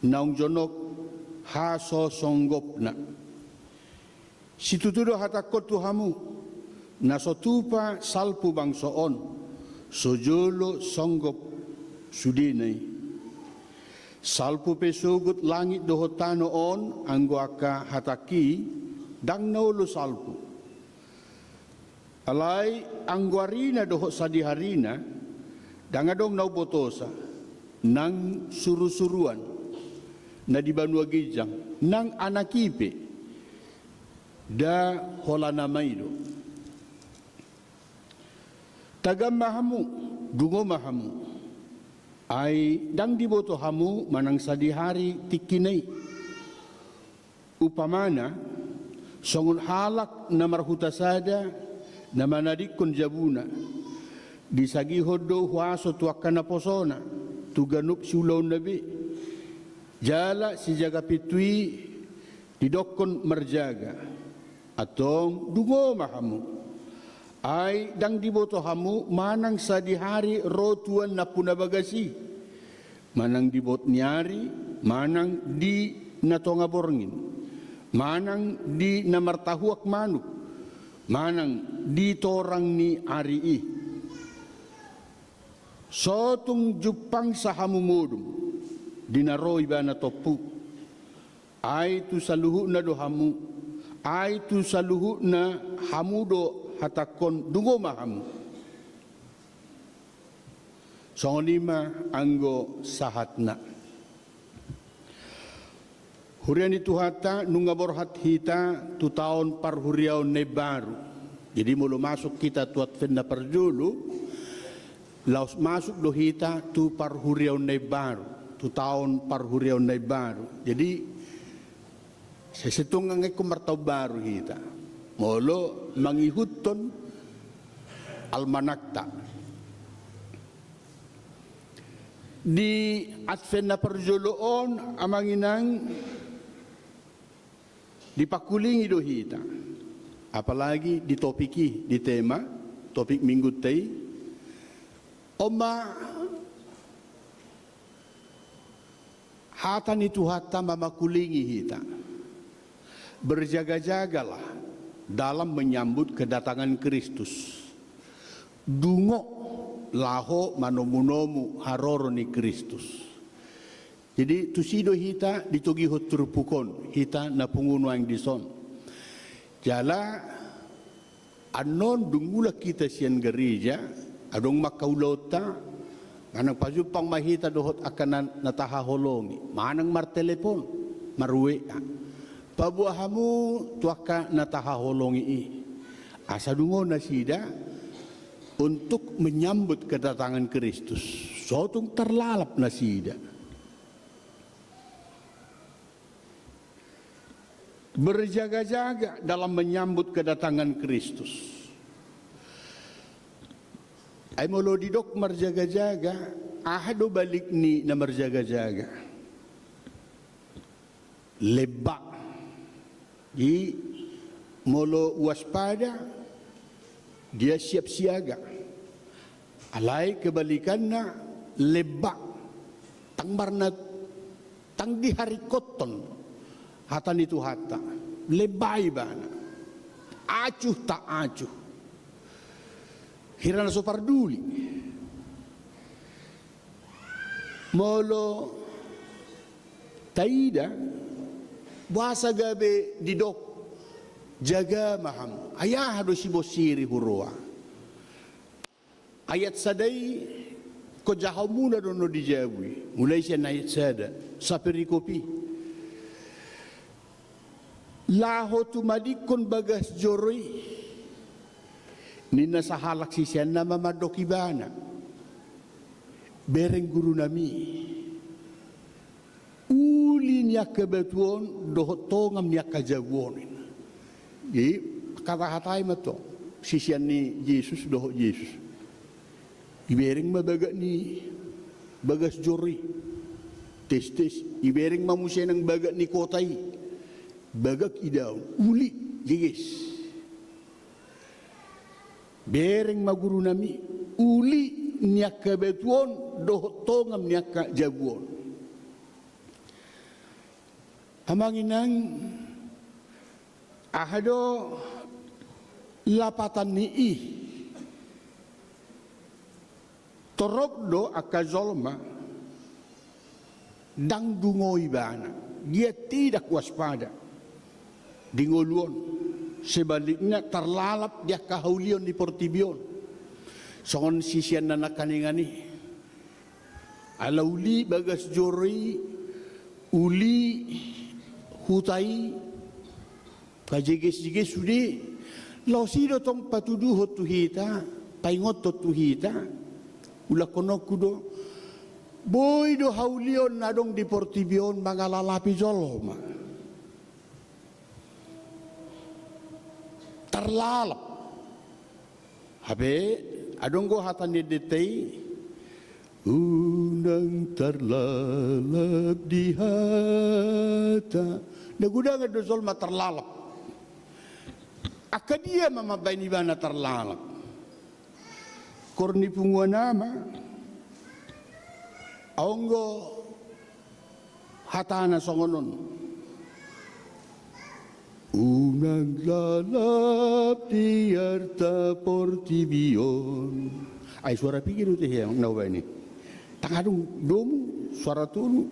naung jonok hasosonggopna. Situtu do hatangkon tu hamu, na so tupa salpu bangso on, so jolo songgop sudena i. Salpu pe sogot langit dohot tano on, anggo angka hatangki, ndang na olo salpu. Alai anggo arina dohot sadiharina, ndang adong na umbotosa, nang surusuruan na di banua ginjang, nang anak i pe, nda holanami do. Tagam ma hamu, dungo ma hamu. Ai ndang diboto hamu manang sadihari tingkina i. Umpamana, songon halak na marhuta sada, na manadingkon jabuna. Disagihon do huaso tu angka naposona, tu ganup siulaonna be. Jala sijaga pintu i didokkon marjaga. Antong dungo ma hamu. Ai ndang diboto hamu manang sadihari ro tuan nampuna bagas i. Manang di bot ni ari, manang di na tonga borngin, manang di na martahuak manuk, manang di torang ni ari i. Sotung jumpangsa hamu modom, di na ro ibana tompu. Ai tu saluhutna do hamu, ai tu saluhutna hamu do hatangkon dungo ma hamu. Songon i ma anggo sahatna. Huria ni Tuhanta, nunga borhat hita tu taon parhuriaon na imbaru. Jadi molo masuk hita tu Advent na parjolo, laos masuk do hita tu parhuriaon na imbaru, tu taon parhuriaon na imbaru. Jadi, sai sintua nunga ingkon martaon baru hita. Molo mangihuthon almanakta. Di Advent na parjolo on, amang inang, dipangkulingi do hita. Apalagi di topik i, di tema, topik minggunta i. On ma hata ni Tuhanta mamangkulingi hita. Berjaga-jagalah dalam menyambut kedatangan Kristus. Dungo laho manomu-nomu haroro ni Kristus. Jadi tusi do hita ditogihon turpuk on, hita na pungu nuaeng dison. Jala annon dung mulak hita sian gareja, adong ma angka ulaonta, manang pajumpang ma hita dohot angka na, na tahaholongi, manang martelepon, mar-W A. Paboa hamu tu angka na tahaholongi i. Asa dungo nasida untuk menyambut kedatangan Kristus. So tung tarlalap nasida. Berjaga-jaga dalam menyambut kedatangan Kristus. Ai molo didok marjaga-jaga, aha do balik ni na marjaga-jaga? Lemba. Jadi molo waspada, dia siap siaga. Alai kebalikanna lemba. Tang marna, tang diharingkothon hata ni Tuhanta. Lemba ibana. Acuh tak acuh. Hira na so parduli. Molo taida, boasa gabe didok jaga ma hamu? Ai aha do sibonsiri huroha? Ayat sada i, konjahonmuna do na di jabu i. Mulai sian ayat sada, saperikop i. Laho tumadingkon bagas joro i, ninna sahalak siseanna ma mandok ibana. Bereng gurunami. Uli ni angka batu on dohot tongam ni angka jabu on. Jadi, hatahatai ma tong sisean ni Jesus dohot Jesus. Ibereng ma bagak ni bagas joro i. Tes, tes. Ibereng ma muse nang bagak ni kota i. Bagak idaon. Uli, jeges. Bereng ma gurunami, uli ni angka batu on dohot tongam ni angka jabu on. Amang inang, aha do lapatan ni i? Torop do angka jolma ndang dungo ibana, dia tidak waspada di ngolu on. Sebalikna tarlalap di angka haulion ni portibi on. Songon siseanna nangkaningan i. Ala uli bagas joro i, uli huta i, pajeges-jeges sude, laos i do tong patuduhon tu hita, paingothon tu hita, ulahononku do, boi do haulion na adong di portibi on mangalalapi jolma. Tarlalap. Hape, adong do hata ni endenta i, unang tarlalap di hata. Na godang do jolma tarlalap. Angka dia ma mambaen ibana tarlalap? Kor ni punguan ama, adong do hatana songon on. Unang lalap di arta portibi on. Ai suara piga do ate hian na hubaen i? Ndang adong domu suara tolu.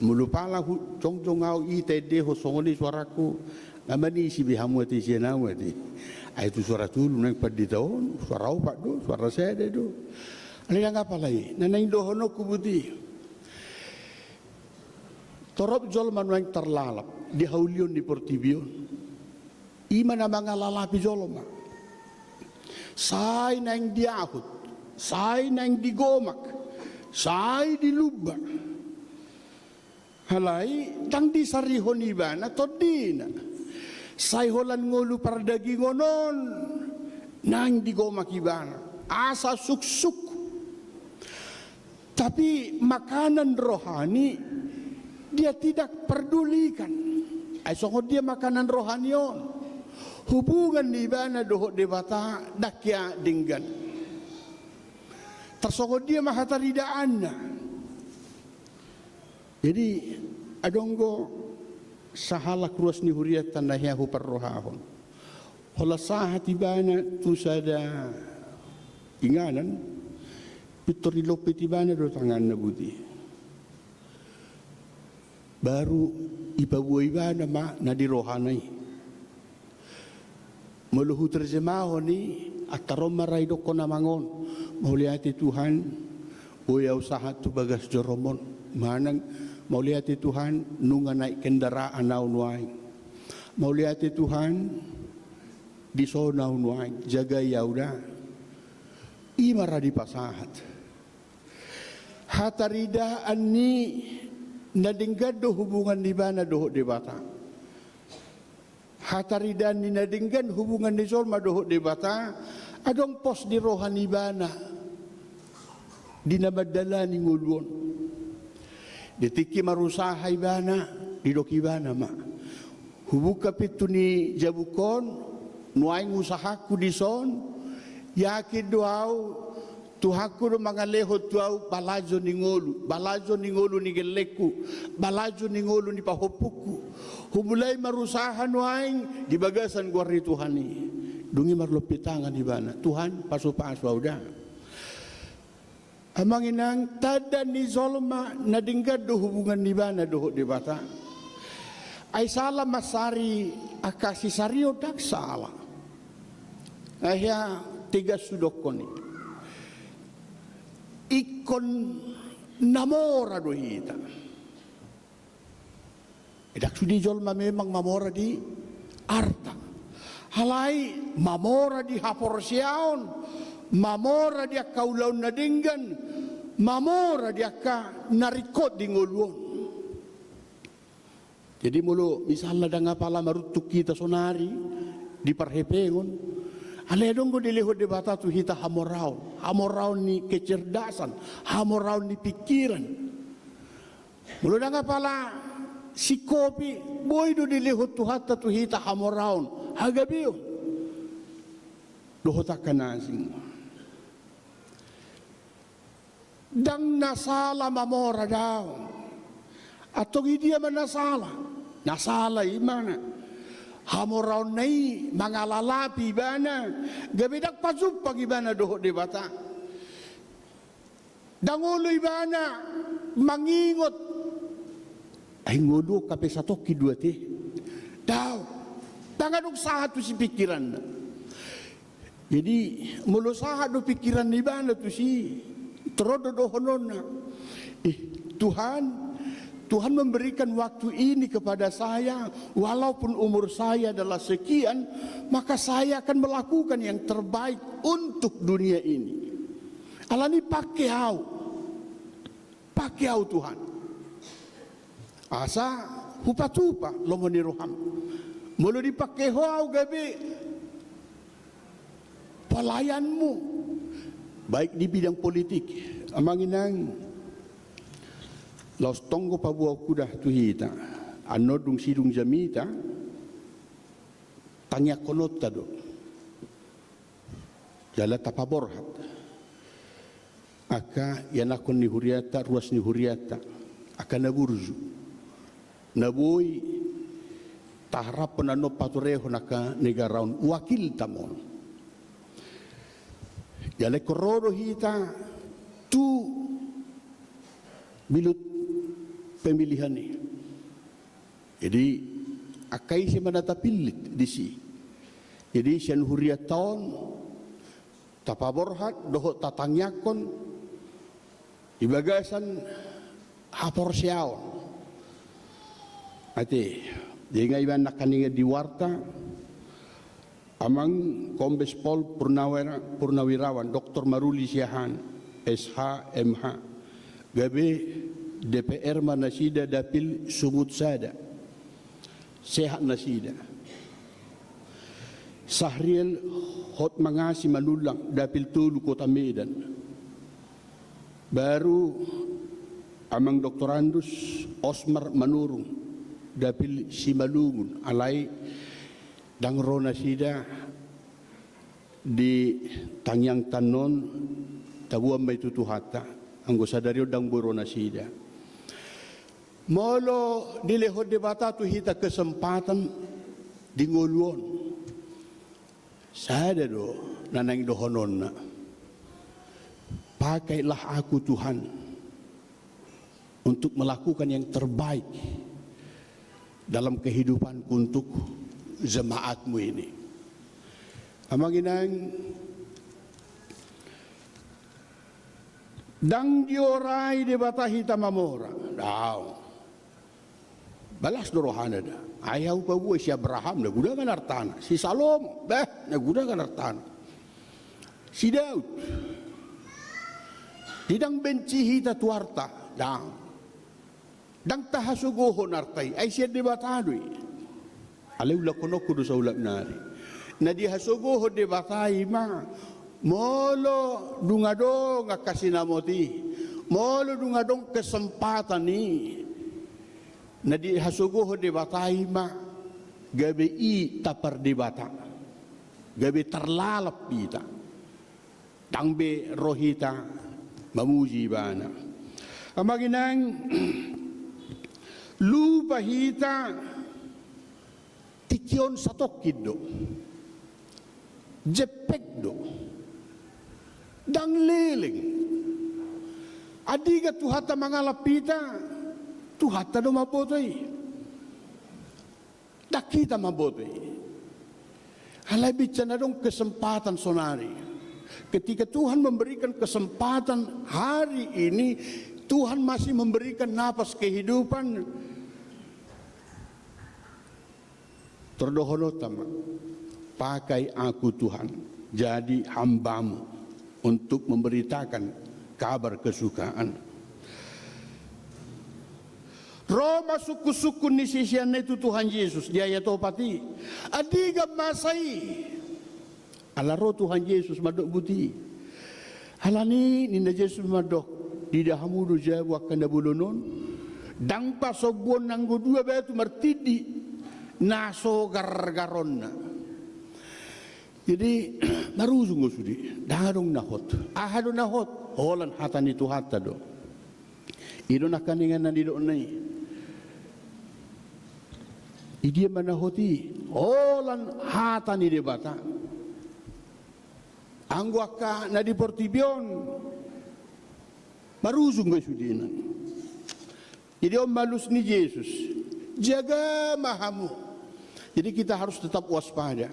Molo pala jongjong ahu i taendehon songon i suarangku, na manisi be hamu ate sian ahu ate. Ai tu suara tolu naeng pandita on, suara opat do, suara sada do. Alai ndang apala i, na naeng dohononku boti. Torop jolma nuaeng tarlalap di haulion ni portibi on. I ma na mangalalapi jolma. Sai naeng diahut, sai naeng digomak, sai dilumba. Alai ndang disarihon ibana tondina. Sai holan ngolu pardagingon on naeng digomak ibana. Asa suksuk. Tapi makanan rohani dia tidak perdulikan. Ai songon dia makanan rohani on? Hubungan ni ibana dohot Debata ndang hea denggan. Tarsongon dia ma hataridaanna. Jadi adong do sahalak ruas ni hurianta na hea huparrohahon. Holan sahat ibana tu sada inganan, pintor dilompit ibana do tanganna boti. Baru ipaboa ibana ma na di rohana i. Molo huterjemahon i, antar on ma ra idokkon amang on: Mauliate Tuhan, boi ahu sahat tu bagas jorom on. Manang: Mauliate Tuhan, nunga naik kendaraan ahu nuaeng. Mauliate Tuhan, dison ahu nuaeng, jagai ahu da. I ma ra dipasahat. Hataridaan ni na denggan do hubungan ni ibana dohot Debata. Hataridaan ni na denggan hubungan ni jolma dohot Debata, adong pos di roha ni ibana di na mandalani ngolu on. Di tingki marusaha ibana, didok ibana ma: Hubuka pintu ni jabuk on, nuaeng usahangku dison, yakin do ahu, Tuhanku do mangalehon tu ahu balajo ni ngolu, balajo ni ngolu ni gellengku, balajo ni ngolu ni pahompungku. Humulai marusaha nuaeng di bagasan goar ni Tuhan i. Dung i marlompit tangan ibana: Tuhan, pasupasu ahu da. Amang inang, tanda ni jolma na denggan do hubungan ni ibana dohot Debata. Ai sala mansari angka sisarion? Ndang sala. Ai hea tegas hudokkon i. Ingkon na mora do hita. Ndang sude jolma memang mamora di arta. Alai mamora di haporseaon, mamora di angka ulaon na denggan, mamora di angka na ringkot di ngolu on. Jadi molo misalna ndang apala maruntung hita sonari di parhepengon, alai adong do dilehon Debata tu hita hamoraon, hamoraon ni kecerdasan, hamoraon ni pingkiran. Molo ndang apala singkopi, boi do dilehon Tuhanta tu hita hamoraon, hagabeon dohot angka na asing. Ndang na sala mamora, daong. Antong i dia ma na sala? Na sala i ma na hamoraonna i mangalalapi ibana, gabe ndang pajumpang ibana dohot Debata. Ndang olo ibana mangingot: Ai ngolu on hape satongkin do ate. Daong. Ndang adong sahat tusi pingkiranna. Jadi molo sahat do pingkiran ni ibana tusi, torop do dohononna: Eh, Tuhan, Tuhan memberikan waktu ini kepada saya, walaupun umur saya adalah sekian, maka saya akan melakukan yang terbaik untuk dunia ini. Alani pangke ahu, pangke ahu Tuhan, asa hupatupa lomo ni roham. Molo dipangke Ho ahu gabe pelayanmu, baik di bidang politik. Amang inang, laos tonggo paboaonku da tu hita. Annon dung sidung jamita, tangiangkononta do. Jala tapaborhat angka ianakhon ni hurianta, ruas ni hurianta, angka na burju, na boi taharaphon annon paturehon angka negara on, wakilta ma on. Jala ingkon ro do hita tu bilut pemilihan i. Jadi angka ise ma na tapillit disi? Jadi sian hurianta on tapaborhat dohot tatangiangkon di bagasan haporseaon. Ate, jadi nga iba na kaningan di warta, Amang Kombes Pol Purnawira-, Purnawirawan Doktor Maruli Siahaan, S H, M H, gabe D P R ma nasida dapil Sumut Sada. Sehat nasida. Sahriel Hotmangasi Manullang, dapil tolu Kota Medan. Baru Amang Doktorandus Osmar Manurung, dapil Simalungun, alai ndang ro nasida di tangiangta annon, taboan ma i tu Tuhanta, anggo sadari on ndang boi ro nasida. Molo dilehon Debata tu hita kesempatan di ngolu on, sada do na naeng dohononna: Pakailah aku, Tuhan, untuk melakukan yang terbaik dalam kehidupanku untuk jemaatmu ini. Amang inang, ndang diorai Debata hita mamora. Daong. Balas do rohana da. Ai ahu paboa si Abraham, na gudangan artana. Si Salomo, bah, na gudangan artana. Si Daud. Ndang benci hita tu arta. Ndang. Ndang tahasogohon arta i, ai sian Debata do i. Alai ulakhononku do saulak nari. Na dihasogohon Debata i ma, molo dung adong angka sinamot i, molo dung adong kesempatan i, na dihasogohon Debata i ma, gabe i tapardebata, gabe tarlalap hita. Ndang be ro hita mamuji ibana. Amang inang, lupa hita tingki on satongkin do. Jempek do. Ndang leleng. Andigan Tuhanta mangalap hita, Tuhanta do mamboto i. Ndang hita mamboto i. Alai bicara na adong kesempatan sonari. Ketika Tuhan memberikan kesempatan hari ini, Tuhan masih memberikan napas kehidupan. Tor dohononta ma, pakai aku Tuhan, jadi hamba-Mu untuk memberitakan kabar kesukaan. Ro ma sungkun-sungkun ni siseanna i tu Tuhan Jesus di ayat opat i. Andigan masa i. Ala ro Tuhan Jesus mandok buti. Alani ninna Jesus mandok, diida hamu do jabu angka na bolon on? Ndang pasombuon nanggo dua batu martindi na so gargaronna. Jadi, marujung do sude, ndang adong na hot. Aha do na hot? Holan hata ni Tuhanta do. I do nangkaningan na nidokna i. Idia ma na hot i? Holan hata ni Debata. Anggo angka na di portibi on, marujung do sudena. Jadi on ma alus ni Jesus, jaga ma hamu. Jadi kita harus tetap waspada.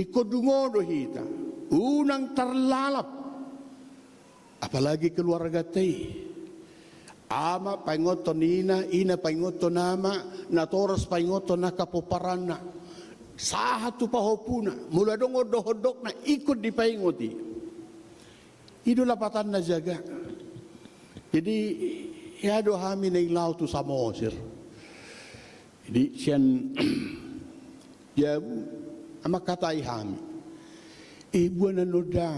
Ingkon dungo do hita, unang tarlalap. Apalagi keluarganta i. Ama paingothon ina, ina paingothon ama, natoras paingothon angka pomparanna. Sahat tu pahompuna, molo adong ondok-ondokna ingkon dipaingot i. I do lapatanna jaga. Jadi, hea do hami naeng laho tu Samosir. Jadi, sian jabu, mangkatai hami. Eh, boan annon da,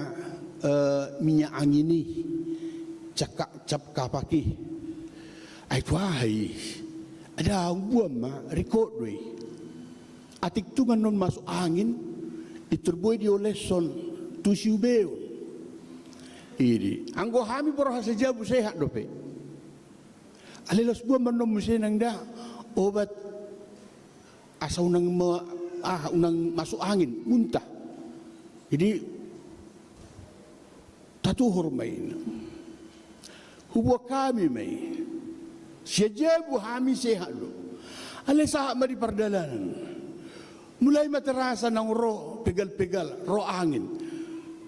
eh, minyak angin i, cap ka-, cap kapak i. Ai tu aha i? Ndang boan ma, ringkot do i. Atik tung annon masuk angin, pintor boi dioleshon tu siubeon. Idi, anggo hami borhat sajabu sehat dope. Alai laos boan ma annon muse nang da obat asa unang ma-, ah, unang masuk angin, muntah. Jadi, tatuhor ma i. Huboan hami ma i. Sian jabu hami sehat do. Alai sahat ma di pardalanan. Mulai ma terasa naung ro pegal-pegal, ro angin.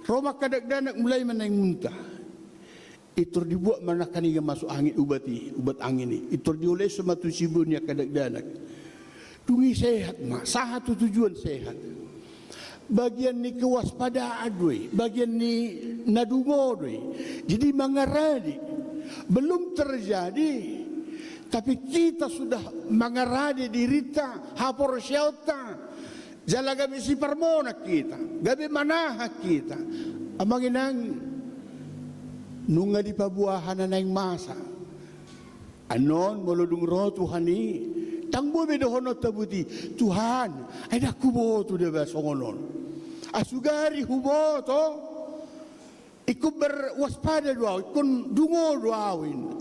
Ro ma angka dakdanak mulai ma naeng muntah. Pintor dibuat ma nangkaningan masuk angin ubat i, ubat angin i. Pintor dioleshon ma tu siubeon ni angka dakdanak. Dung i sehat ma, sahat tu tujuan sehat. Bagian ni kewaspadaan do i, bagian ni na dungo do i. Jadi mangarade. Belum terjadi, tapi kita sudah mangarade dirinta, haporseaonta. Jala gabe siparmonang hita, gabe manahan hita. Amang inang, nunga dipaboa hita na naeng masa. Annon molo dung ro Tuhan i, ndang boi be dohononta buti, Tuhan, ai ndang huboto deba songon on. Ai sugari huboto, ingkon berwaspada do ahu, ingkon dungo do ahu, ninna.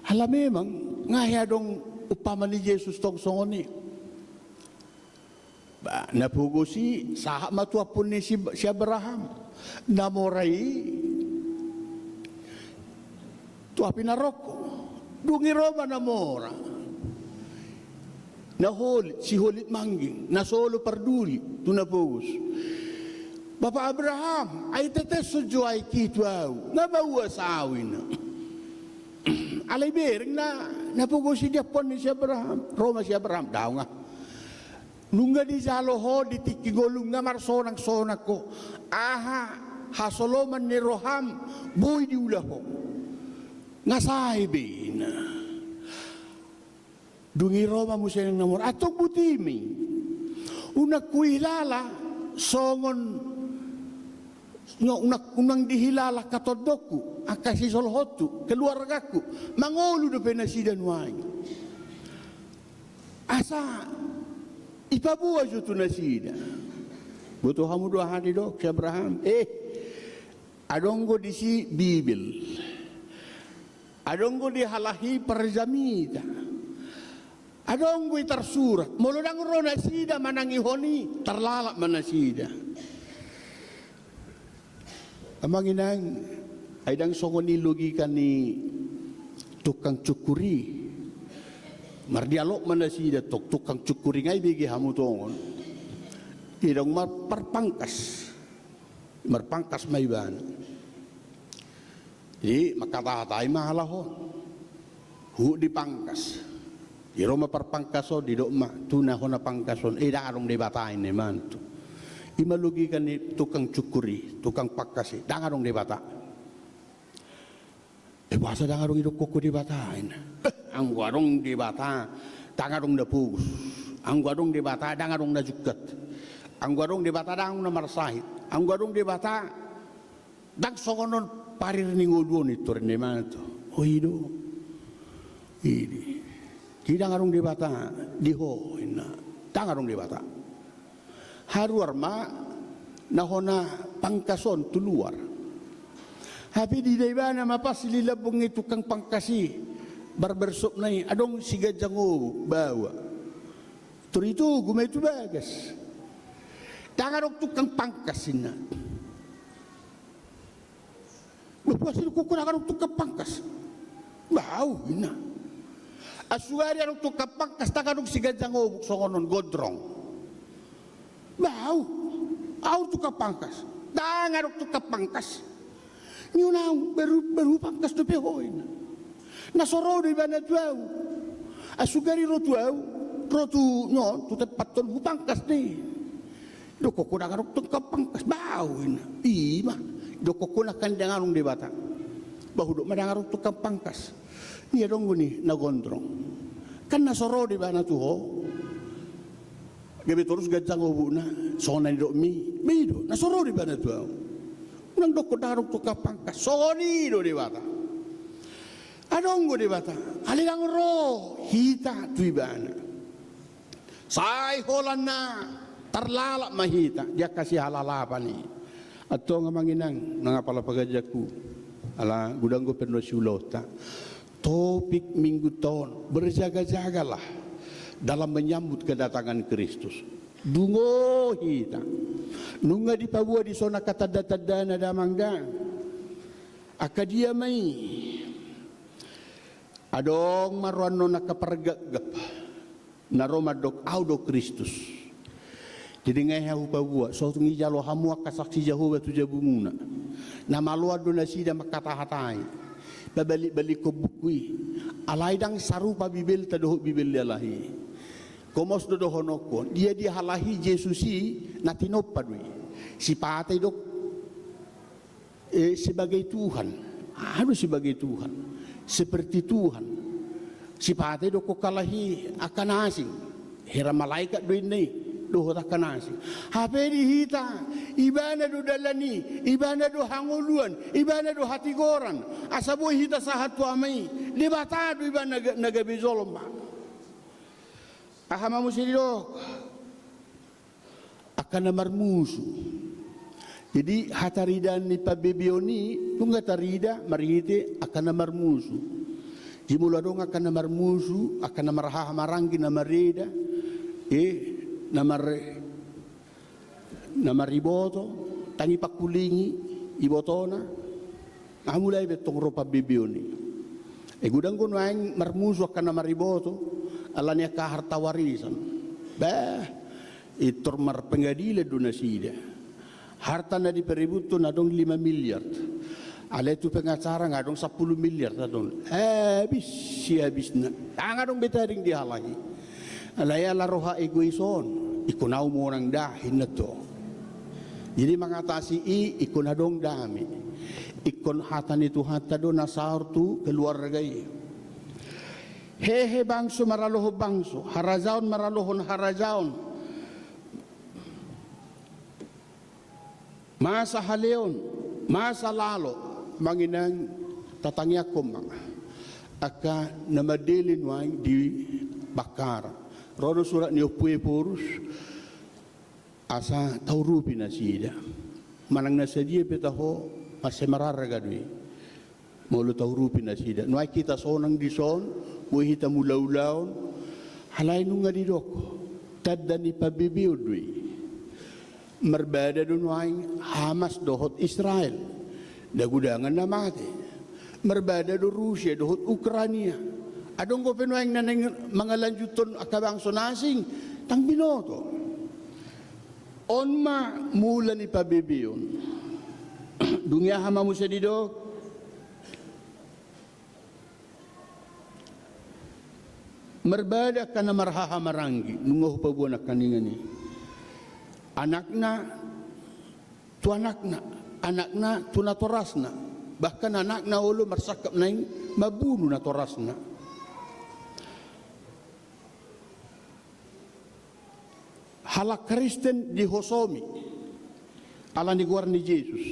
Ala memang, nga hea adong umpama ni Jesus tong songon i. Ba, na pogos i, sahat ma tu ampun ni si, si Abraham. Na mora i, tu api narokko. Dung i ro ma na mora. Na holit, siholit mangging, na so olo parduli tu na pogos. Bapa Abraham, ai teteshon jo aek i tu ahu, nga mauas ahu, ninna. Alai bereng na, na pogos i di ampuon ni si Abraham. Ro ma si Abraham, daong ah. Nunga dijalo ho di tingki ngolum, nga marsonang-sonang ho. Aha hasoloman ni roham boi diula ho. Nga sae be, ninna. Dung i ro ma muse nang na mor, antong boti ma i. Unang huhilala songon, nga unang, unang dihilala angka tondongku, angka sisolhothu, keluargaku, mangolu dope nasida nuaeng. Asa ipaboa jo tu nasida. Boto hamu do aha didok si Abraham? Eh, adong do disi Bibel. Adong do di halak i parjamita. Adong do i tarsurat. Molo ndang ro nasida manangihon i, tarlalap ma nasida. Amang inang, ai ndang songon i logika ni tukang cukur i. Mardialog ma nasida, tuk-, tukang cukur i nga ibege hamu tongon. Idok ma parpangkas. Marpangkas ma ibana. Jadi mangkatahatai ma halak on. Huhut dipangkas. Di ro ma parpangkas on, didok ma tu na hona pangkas on, eh, ndang adong Debata, ninna ibana tu. I ma logika ni tukang cukur i, tukang pangkas i, ndang adong Debata. Eh, boasa ndang adong idokkon ho Debata, ninna. Eh, anggo adong Debata, ndang adong na pogos. Anggo adong Debata, ndang adong na jungkat. Anggo adong Debata, ndang adong na marsahit. Anggo adong Debata, ndang songon on parir ni ngolu on, nintor, ninna ibana tu. Oh, i do. I do. Jadi ndang adong Debata di ho, ninna. Ndang adong Debata. Haruar ma na hona pangkas on tu luar. Hape diida ibana ma pas di lambung ni tukang pangkas i, barbershop-na i, adong siganjang obuk baoa. Tor itogu ma i tu bagas. Ndang adong tukang pangkas, ninna. Bah, boasa didokkon ho ndang adong tukang pangkas? Bah, ahu, ninna. Asugari adong tukang pangkas, ndang adong siganjang obuk songon on, gondrong. Bah, ahu, ahu tukang pangkas. Ndang adong tukang pangkas. Nion ahu, baru, baru pangkas dope ho, ninna. Na so ro do ibana tu ahu. Asugari ro tu ahu, ro tu, nion, tu tempathon, hupangkas do i. Didokkon ho ndang adong tukang pangkas, bah ahu, ninna. I ma, didokkon ho nangkin ndang adong Debata. Bah, hudok ma ndang adong tukang pangkas. Ninna, adong do, ninna, na gondrong. Kan na so ro do ibana tu ho. Gabe torus ganjang obukna, songon na nidokmi, bah i do, na so ro do ibana tu ahu. Unang dokkon ndang adong tukang pangkas, songon i do Debata. Adong do Debata, alai ndang ro hita tu ibana. Sai holan na tarlalap ma hita di angka sihalalapan i. Antong amang inang, nang apala paganjangku, ala godang do pe na siulaonta. Topik minggunta on, berjaga-jagalah dalam menyambut kedatangan Kristus. Dungo hita. Nunga dipaboa dison angka tanda-tandana, damang da. Angka dia ma i? Adong ma roanon angka pargapgap. Na ro mandok, "Ahu do Kristus." Jadi nga hea hupaboa, so tung dijalo hamu angka saksi Jahowa tu jabumuna. Na maloan do nasida mangkatahatai. Pabalik-balikkon buku i. Alai ndang sarupa Bibelta dohot Bibel ni halak i. Komos do dohononku. Dia-dia halak i, Jesus i na tinompa do i. Sipata i do eh, sebagai Tuhan. Aha do sebagai Tuhan? Seperti Tuhan. Sipata i do ho halak i angka na asing. Hera malaikat do inna i. Dohot angka na asing. Hape di hita, ibana do dalan i, ibana do hangoluan, ibana do hatigoran. Asa boi hita sahat tu Ama i. Debata do ibana ga-, na gabe jolma. Aha ma muse didok? Angka na marmusu. Jadi, hataridaan ni pambebeon i, nunga tarida marhite angka na marmusu. Jadi, molo adong angka na marmusu, angka na marhahamaranggi, na mareda, eh, na mar-, na mariboto, tangi pangkulingi ibotona, nga mulai be tong ro pambebeon i. Eh, godang do nuaeng marmusu angka na mariboto, Alani angka harta warisan. Bah, intor marpengadilan do nasida. Harta na dipaributhon adong lima miliar. Alai tu pengacara nga adong sampulu miliar adong. Habis si habisna. Ndang adong be tading dihalaki. Alai ala roha egois on, ingkon au monang da, inna to. Jadi mangatasi i ingkon adong dame. Ingkon hata ni Tuhanta do na saor tu keluarga i. Hehe bangso maralohon bangso, harajaon maralohon harajaon. Masa haleon, masa lalo, manginang tatangiangkon ma angka na mandele nuaeng di bangkara. Ro do surat ni Ompu Ephorus, asa taurupi nasida. Manang na sadia pe taho, mansai mararga do i. Molo taurupi nasida. Nuaeng hita sonang dison, boi hita mulaulaon, alai nunga didok, tanda ni pabebeon do i. Marbada do nuaeng Hamas dohot Israel. Na gudangan na mate. Marbada do Rusia dohot Ukrania. Adong dope nuaeng na naeng mangalanjuthon angka bangso na asing, ndang binoto. On ma mula ni pabebeon. Dung i aha ma muse didok? Marbada angka na marhahamaranggi, nunga hupaboa nangkaningan i. Anakna tu anakna, anakna tu natorasna, bahkan anakna olo marsangkap naeng mambunu natorasna. Halak Kristen dihosomi alani goar ni Jesus.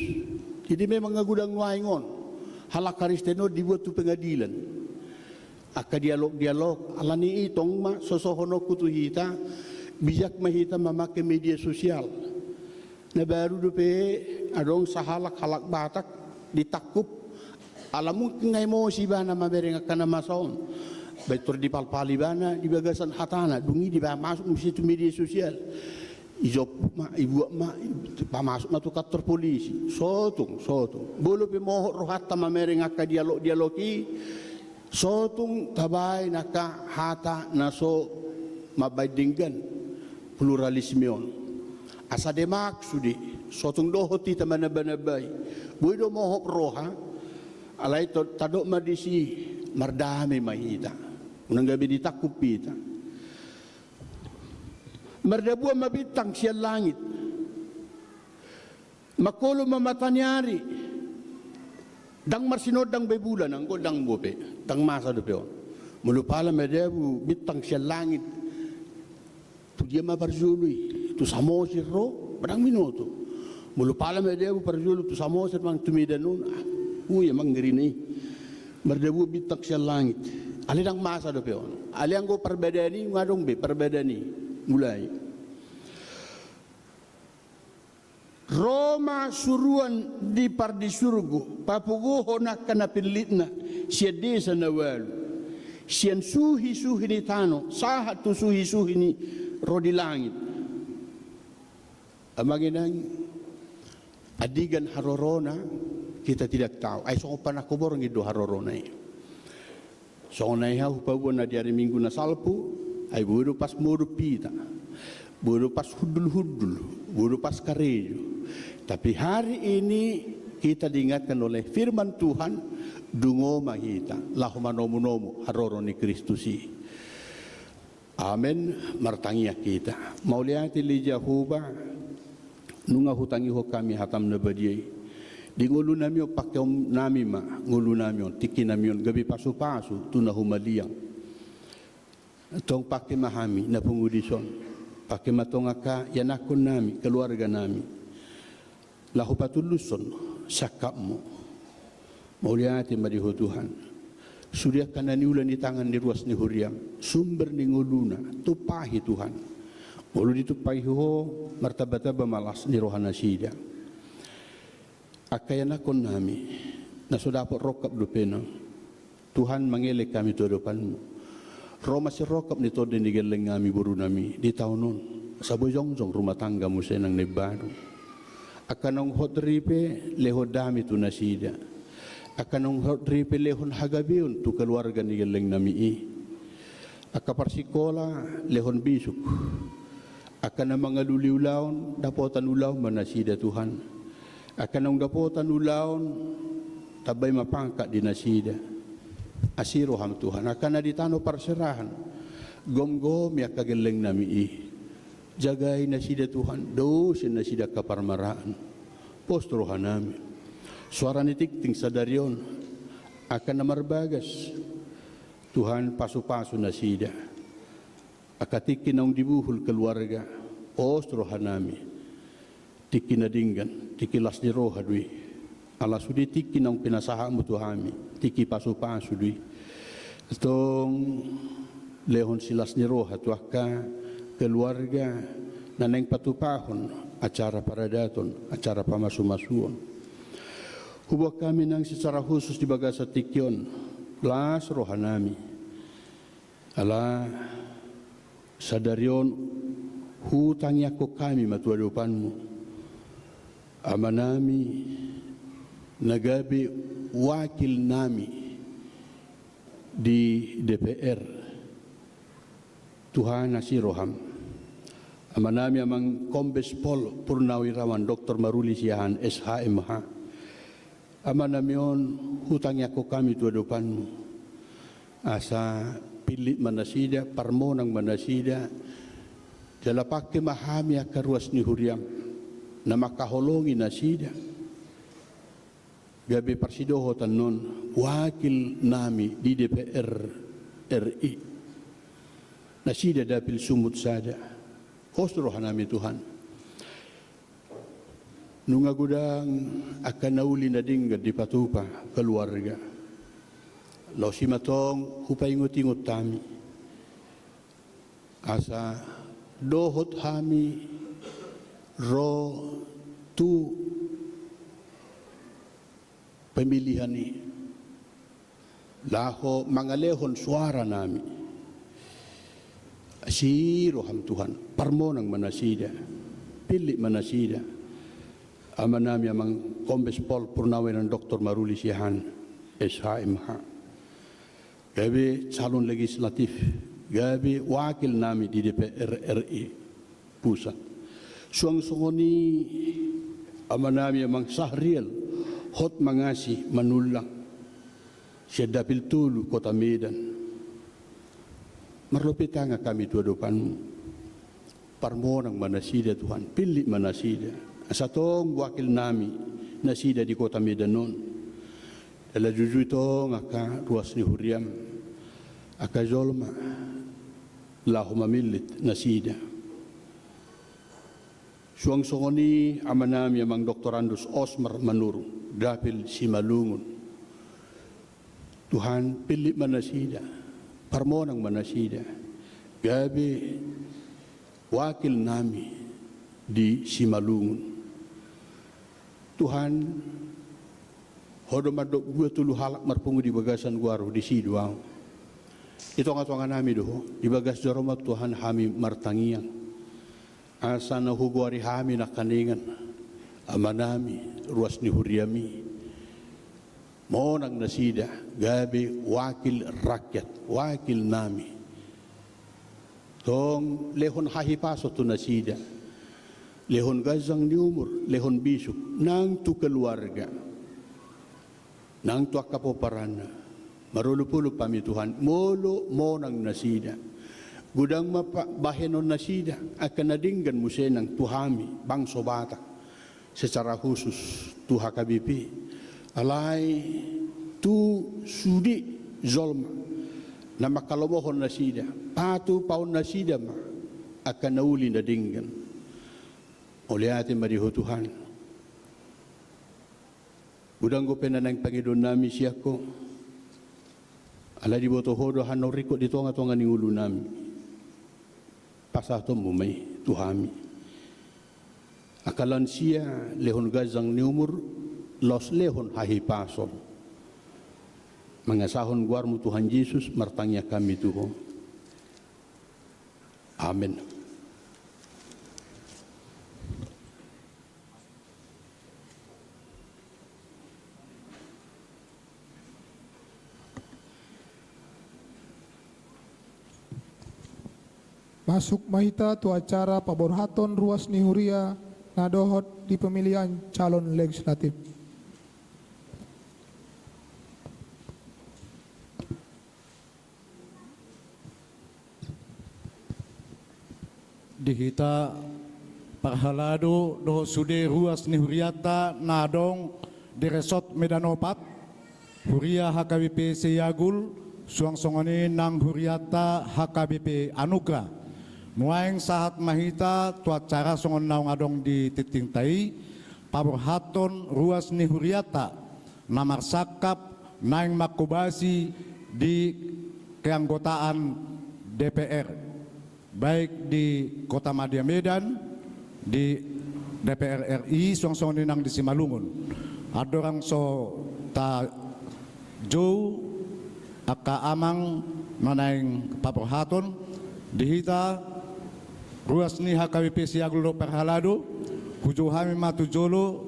Jadi memang nga godang nuaeng on halak Kristen on dibuat tu pengadilan. Angka dialog-dialog, alani i tong ma sosohononku tu hita, bijak ma hita mamake media sosial. Na baru dope adong sahalak halak Batak ditangkup, ala mungkin nga emosi ibana mamereng angka na masa on. Ba intor dipalpal ibana di bagasan hatana, dung i dipamasuk muse tu media sosial. Ijomput ma, ibuat ma, pamasuk ma tu kantor polisi. Sotung, sotung. Molo pe mohop rohanta mamereng angka dialog-dialog i, sotung tabaen angka hata na so mambaen denggan pluralisme on. Asa de maksud i, sotung dohot hita manambanambai. Boi do mohop roha, alai to-, tadok ma disi, mardame ma hita. Unang gabe ditangkup hita. Mardabuan ma bintang sian langit. Mangkolom ma mata ni ari. Ndang marsinondang be bulan, anggo ndang dope, ndang masa dope on. Molo pala madabu bintang sian langit, tu dia ma parjolo i? Tu Samosir ro? Ba ndang binoto. Molo pala madabu parjolo tu Samosir manang tu Medan on, ah, ui, emang ngeri na i. Mardabuan bintang sian langit. Alai ndang masa dope on. Alai anggo parbadaan i, nga adong be parbadaan i. Mulai. Ro ma suruan ni pardisurgo, papugohon angka na pillitna, sian desa na ualu, sian suhisuhi ni tano, sahat tu suhisuhi ni ro di langit. Amang inang, andigan harorona, kita tidak tahu. Ai songon panangko borngin do harorona i. Songon na i hau hupaboa na di ari Minggu na salpu, ai boi do pas modom hita, boi do pas hundulhundul, boi do pas karejo. Tapi hari ini kita diingatkan oleh firman Tuhan, dungo ma hita, laho manomunomu haroro ni Kristus i. Amen. Martangiang hita. Mauliate ale Jahowa, nunga hutangihon hami hatam na badia i. Di ngolunami on, pangkeonnami ma ngolunami on, tingkinami on, gabe pasupasu tu na humaliang. Tong pangke ma hami na pungu dison. Pangke ma tong angka ianakkonnami, keluarganami. Laho patulushon sangkapmu. Mauliate ma di Ho Tuhan. Sude angka na niula ni tangan ni ruas ni huriam, sumber ni ngoluna, tumpahi Tuhan. Molo ditumpahi Ho, martambatamba ma las ni rohanasida. Angka ianakkonnami na so dapot rongkap dope na, Tuhan, mangelek hami tu adopanmu. Ro ma sirongkap ni tondi ni gellengnami, borunami di taon on, asa boi jongjong rumah tangga muse nang na imbaru. Angka naung hot ripe, lehon dame tu nasida. Angka naung hot ripe, lehon hagabeon tu keluarga ni gellengnami i. Angka parsikola lehon bisuk. Angka na mangalului ulaon, dapotan ulaon ma nasida Tuhan. Angka naung dapotan ulaon, tambai ma pangkat di nasida. Asi roham Tuhan. Angka na di tano parserahan, gomgomi angka gelleng nami i. Jagai nasida Tuhan, dosai nasida angka parmaraan. Pos roha nami. Soara ni tingting sadari on, angka na marbagas, Tuhan, pasupasu nasida. Angka tingki naung dibuhul keluarga, pos roha nami. Tingki na denggan, tingki las ni roha do i. Ala sude tingki naung pinasahatmu tu hami, tingki pasupasu do i. Tong lehon silas ni roha tu angka keluarga na naeng patupahon acara paradaton, acara pamasumasuon. Huboan hami nang secara khusus di bagasan tingki on, las roha nami. Ala sadari on hutangiangkon hami ma tu adopanmu, Ama nami na gabe wakil nami di D P R. Tuhan, asi roham. Ama nami Amang Kombes Pol Purnawirawan Doktor Maruli Siahaan, S H M H. Ama nami on, hutangiangkon hami tu adopanmu. Asa pillit ma nasida, parmonang ma nasida, jala pangke ma hami angka ruas ni huriam na mangkaholongi nasida gabe parsidohotan on wakil nami di D P R R I. Nasida dapil sumut sada. Pos roha nami Tuhan. Nunga godang angka na uli na denggan dipatupa keluarga. Laos i ma tong hupaingot-ingot hami. Asa dohot hami ro tu pemilihan i laho mangalehon soara nami. Asi roham Tuhan, parmonang ma nasida, pillit ma nasida. Ama nami Amang Kombes Pol Purnawirawan Doktor Maruli Siahaan, S H M H. Gabe calon legislatif, gabe wakil nami di D P R R I pusat. Suang songon i Ama nami Amang Sahrial Hotmangasi Manullang, sian dapil tolu Kota Medan. Marlopi tangan hami tu adopanmu. Parmonang ma nasida Tuhan, pillit ma nasida. Asa tong wakil nami nasida di Kota Medan on. Jala jujui tong angka ruas ni huriam, angka jolma laho mamillit nasida. Suang songon i Ama nami Amang Doktor Andus Osmar Manurung, dapil Simalungun. Tuhan, pillit ma nasida, parmonang ma nasida gabe wakil nami di Simalungun. Tuhan, Ho do mandok dua tolu halak marpungu di bagasan goarmu, disi do ahu. Di tonga-tonga nami do Ho, di bagas joro ma Tuhan hami martangiang. Asa na hugoari hami nangkaningan, Ama nami, ruas ni huriami. Monang nasida gabe wakil rakyat, wakil nami. Tong lehon hahipason tu nasida. Lehon ganjang ni umur, lehon bisuk, nang tu keluarga. Nang tu angka pomparanna. Marolopolop hami Tuhan, molo monang nasida. Godang ma pa-, bahenon nasida, angka na denggan muse nang tu hami, bangso Batak. Secara khusus tu H K B P. Alai tu sude jolma na mangkalomohon nasida, patupaon nasida ma angka na uli na denggan. Mauliate ma di Ho Tuhan. Godang dope na naeng pangidoon nami sian Ho. Ala diboto Ho do hami na ringkot di tonga-tonga ni ngolu nami. Pasahatonmu ma i tu hami. Angka lansia lehon ganjang ni umur, laos lehon hahipason. Mangasahon goarmu Tuhan Jesus, martangiang hami tu Ho. Amen. Masuk ma hita tu acara paborhaton ruas ni huria na dohot di pemilihan calon legislatif. Di hita parhalado dohot sude ruas ni hurianta na adong di Resort Medan Opat, huria H K B P Seiagul, suang songon i nang hurianta H K B P Anugrah. Nuaeng sahat ma hita tu acara songon naung adong di tingtingta i, paborhaton ruas ni hurianta na marsangkap naeng manghobasi di keanggotaan D P R, baik di Kota Madya Medan, di D P R R I, suang songon i nang di Simalungun. Andorang so tajou angka amang na naeng paborhaton, di hita ruas ni H K B P Seiagul dohot parhalado, hujou hami ma tu jolo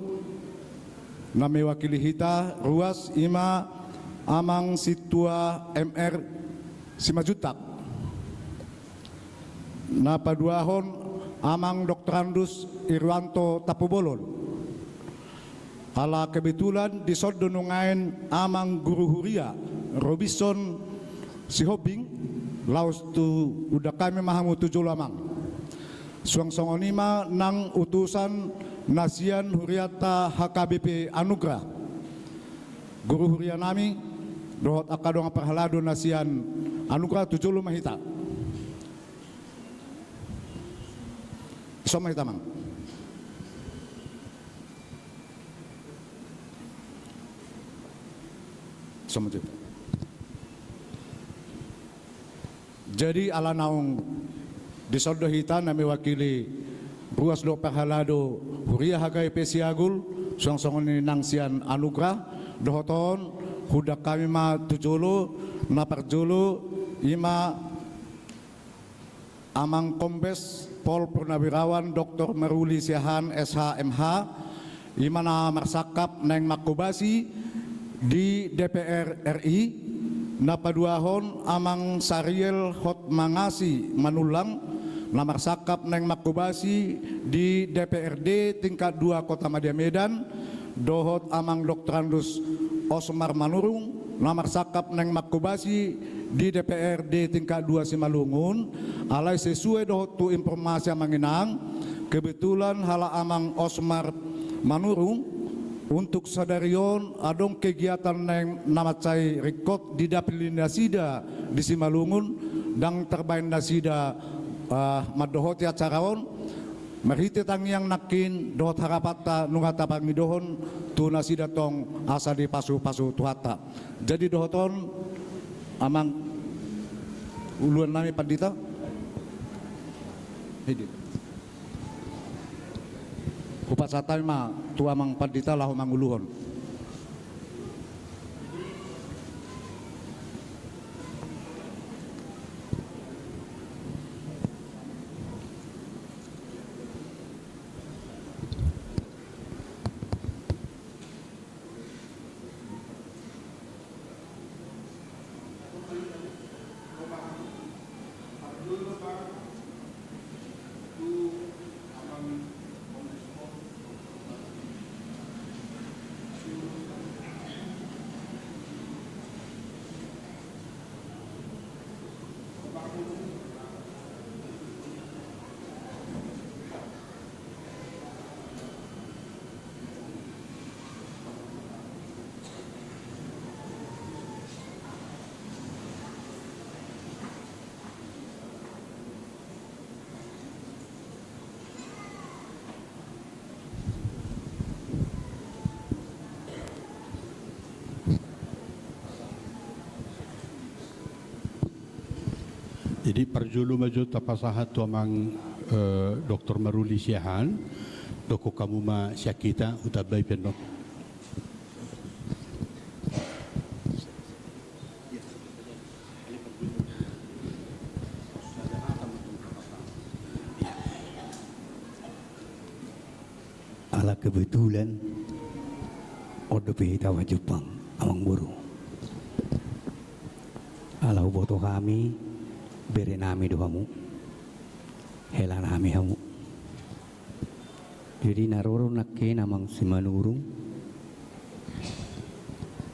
na mewakili hita ruas, i ma Amang Sintua M R Simanjuntak. Na paduahon Amang Doktorandus Irwanto Tampubolon. Ala kebetulan dison do nuaeng Amang Guru Huria Robinson Sihombing, laos tu undang hami ma hamu tu jolo Amang. Suang songon i ma nang utusan na sian hurianta H K B P Anugrah. Guru huria nami dohot angka dongan parhalado na sian Anugrah, tu jolo ma hita. Dison ma hita, Amang. Dison ma hita. Jadi ala naung dison do hita na mewakili ruas dohot parhalado huria H K B P Seiagul, suang songon i nang sian Anugrah, dohot on huundang hami ma tu jolo, na parjolo i ma Amang Kombes Pol Purnawirawan Doktor Maruli Siahaan, S H, M H, i ma na marsangkap naeng manghobasi di D P R R I. Na paduahon Amang Sariel Hotmangasi Manullang, na marsangkap naeng manghobasi di D P R D tingkat dua Kota Madya Medan, dohot Amang Doktorandus Osmar Manurung, na marsangkap naeng manghobasi di D P R D tingkat dua Simalungun. Alai sesuai dohot tu informasi Amang, Inang, kebetulan hala Amang Osmar Manurung, untuk sadari on adong kegiatan naeng na mansai ringkot di dapil ni nasida di Simalungun, ndang tarbaen nasida, ah, mandohoti acara on. Marhite tangiang nangkin dohot harapanta nunga tapangidohon tu nasida tong asa dipasupasu Tuhanta. Jadi dohot on, Amang uluan nami Pandita. Hidi. Hupasahat hami ma tu Amang Pandita laho manguluhon. Jadi parjolo ma jo tapasahat tu Amang, eh, Doktor Maruli Siahaan, dokkon hamu ma sian hita, hutambai pe annon. Ala kebetulan on dope hita manjumpang, Amang Boru. Ala huboto hami, bere nami do hamu. Hela nami hamu. Jadi na ro do nangkin Amang Simanurung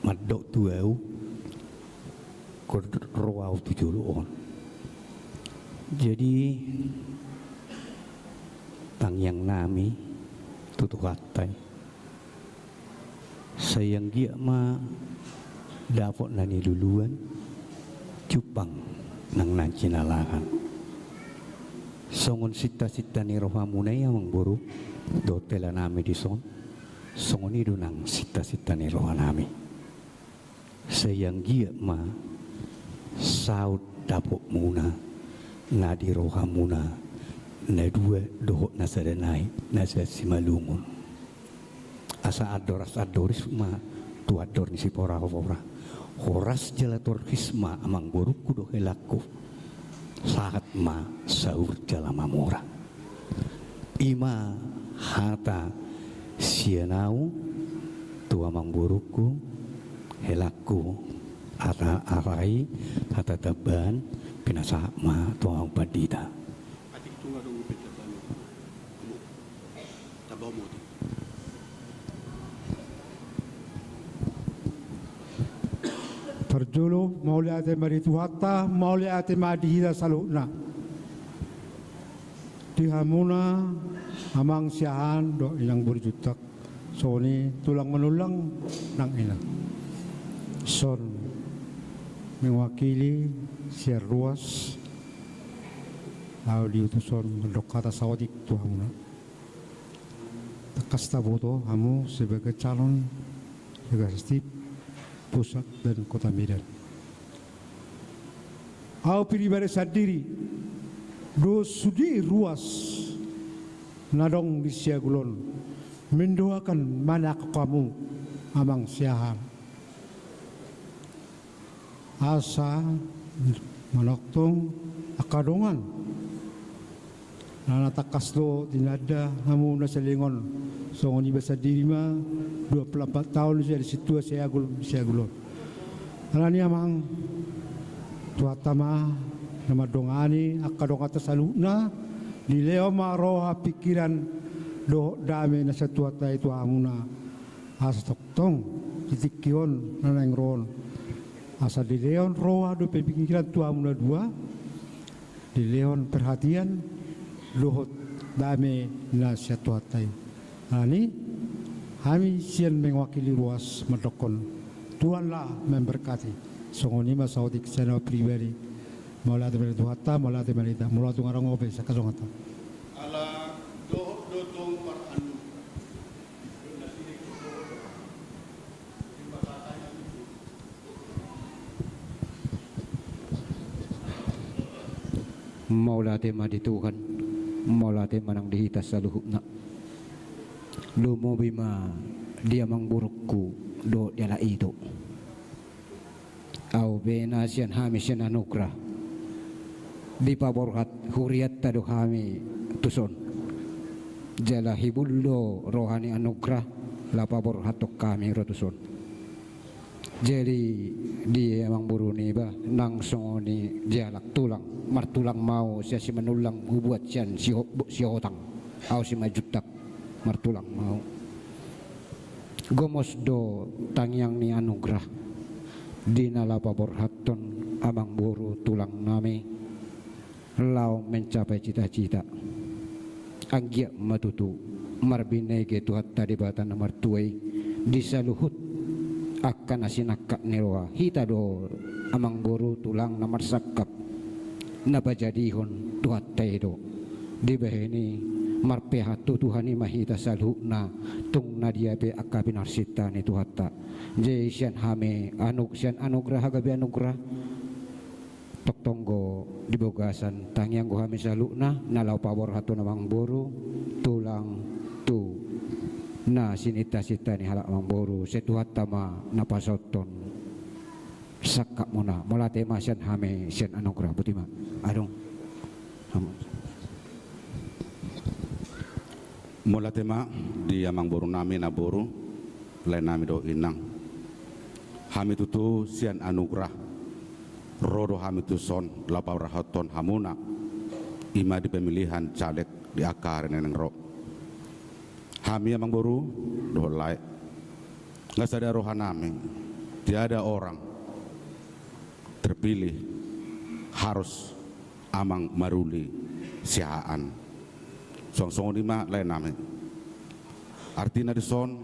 mandok tu au, ro au tu jolo on. Jadi tangiang nami tu Tuhanta i, sai anggiat ma dapot na niluluan, jumpang nang na jinalahan. Songon sintasinta ni rohamuna i Amang Boru dohot hela nami dison, songon i do nang sintasinta ni roha nami. Sai anggiat ma saut dapotmuna na di rohamuna na dua dohot na sada nai na sian Simalungun. Asa andoras andoris ma tu andor ni siporapora. Horas jala torhis ma Amang Borungku dohot helangku. Sahat ma saur jala mamora. I ma hata sian au tu Amang Borungku, helangku, hata arai, hata tambaan, pinasahat ma tu Amang Pandita. Atik tung adong pe tambaan. Tamba moti. Parjolo, mauliate ma di Tuhanta, mauliate ma di hita saluhutna. Di hamuna, Amang Siahaan dohot Inang Boru Juntak, songon i tulang manullang nang ina. Dison mewakili sian ruas, au diutushon mandok hata saotik tu hamuna. Tangkas taboto hamu sebagai calon Sekda Pusat dan Kota Medan. Au pribadi sandiri, dohot sude ruas na adong di Siagul on, mendoakan ma na angka hamu Amang Siahaan. Asa manongtong angka dongan. Na, na tangkas do tinanda hamu na saleleng on. Songon iba sandiri ma dua puluh empat taon sian sintua Siagul, Siagul on. Alani i Amang, Tuhanta ma na mandongani angka donganta saluhutna, dilehon ma roha, pikiran dohot dame na sian Tuhanta i tu hamuna. Asa tongtong di tingki on na naeng ro on, asa dilehon roha dohot pikiran tu hamu na dua, dilehon perhatian dohot dame na sian Tuhanta i. Alani i hami sian mewakili ruas mandokkon, Tuhanlah memberkati. Songon i ma saotik sian au pribadi. Mauliate ma di Tuhanta, mauliate ma di hita. Molo tung adong, ope sangkasonganta. Ala dohot do tong parannu. Mauliate ma di Tuhan, mauliate ma nang di hita saluhutna. Lumobi ma di Amang Borungku dohot di halak ito. Au pe na sian hami sian anugrah, dipaborhat hurianta do hami tuson. Jala hibul do roha ni anugrah, laho paborhathon hami ro tuson. Jadi di Amang Boru niba nang songon i di halak tulang, martulang ma au sian Simanullang, hubuat sian Siho-, Sihotang, au Simanjuntak, martulang ma au. Gomos do tangiang ni anugrah di na laho paborhathon Amang Boru tulang nami laho mencapai cita-cita. Anggiat ma tutu marbinege Tuhanta Debata na martua i di saluhut angka na sinangkap ni roha. Hita do Amang Boru tulang na marsangkap, na pajadihon Tuhanta i do. Dibahen i marpeahan tu Tuhan i ma hita saluhutna, tung na dia pe angka pinarsinta ni Tuhanta. Jadi sian hami anug-, sian anugrah, gabe anugrah. Tongtong do di bagasan tangiang do hami saluhutna na laho paborhathon Amang Boru tulang tu na sininta-sinta ni halak Amang Boru, sai Tuhanta ma na pasahathon sangkapmuna. Mauliate ma sian hami sian anugrah. Boti ma. Adong. Mauliate ma di Amang Boru nami na boru, lae nami dohot inang. Hami tutu sian anugrah ro do hami tuson laho paborhathon hamuna i ma di pemilihan caleg di angka ari na naeng ro. Hami amangboru dohot lae, nga sada rohanami, tiada orang terpilih harus amang maruli siahaan. Suang songon i ma laenami. Artina dison,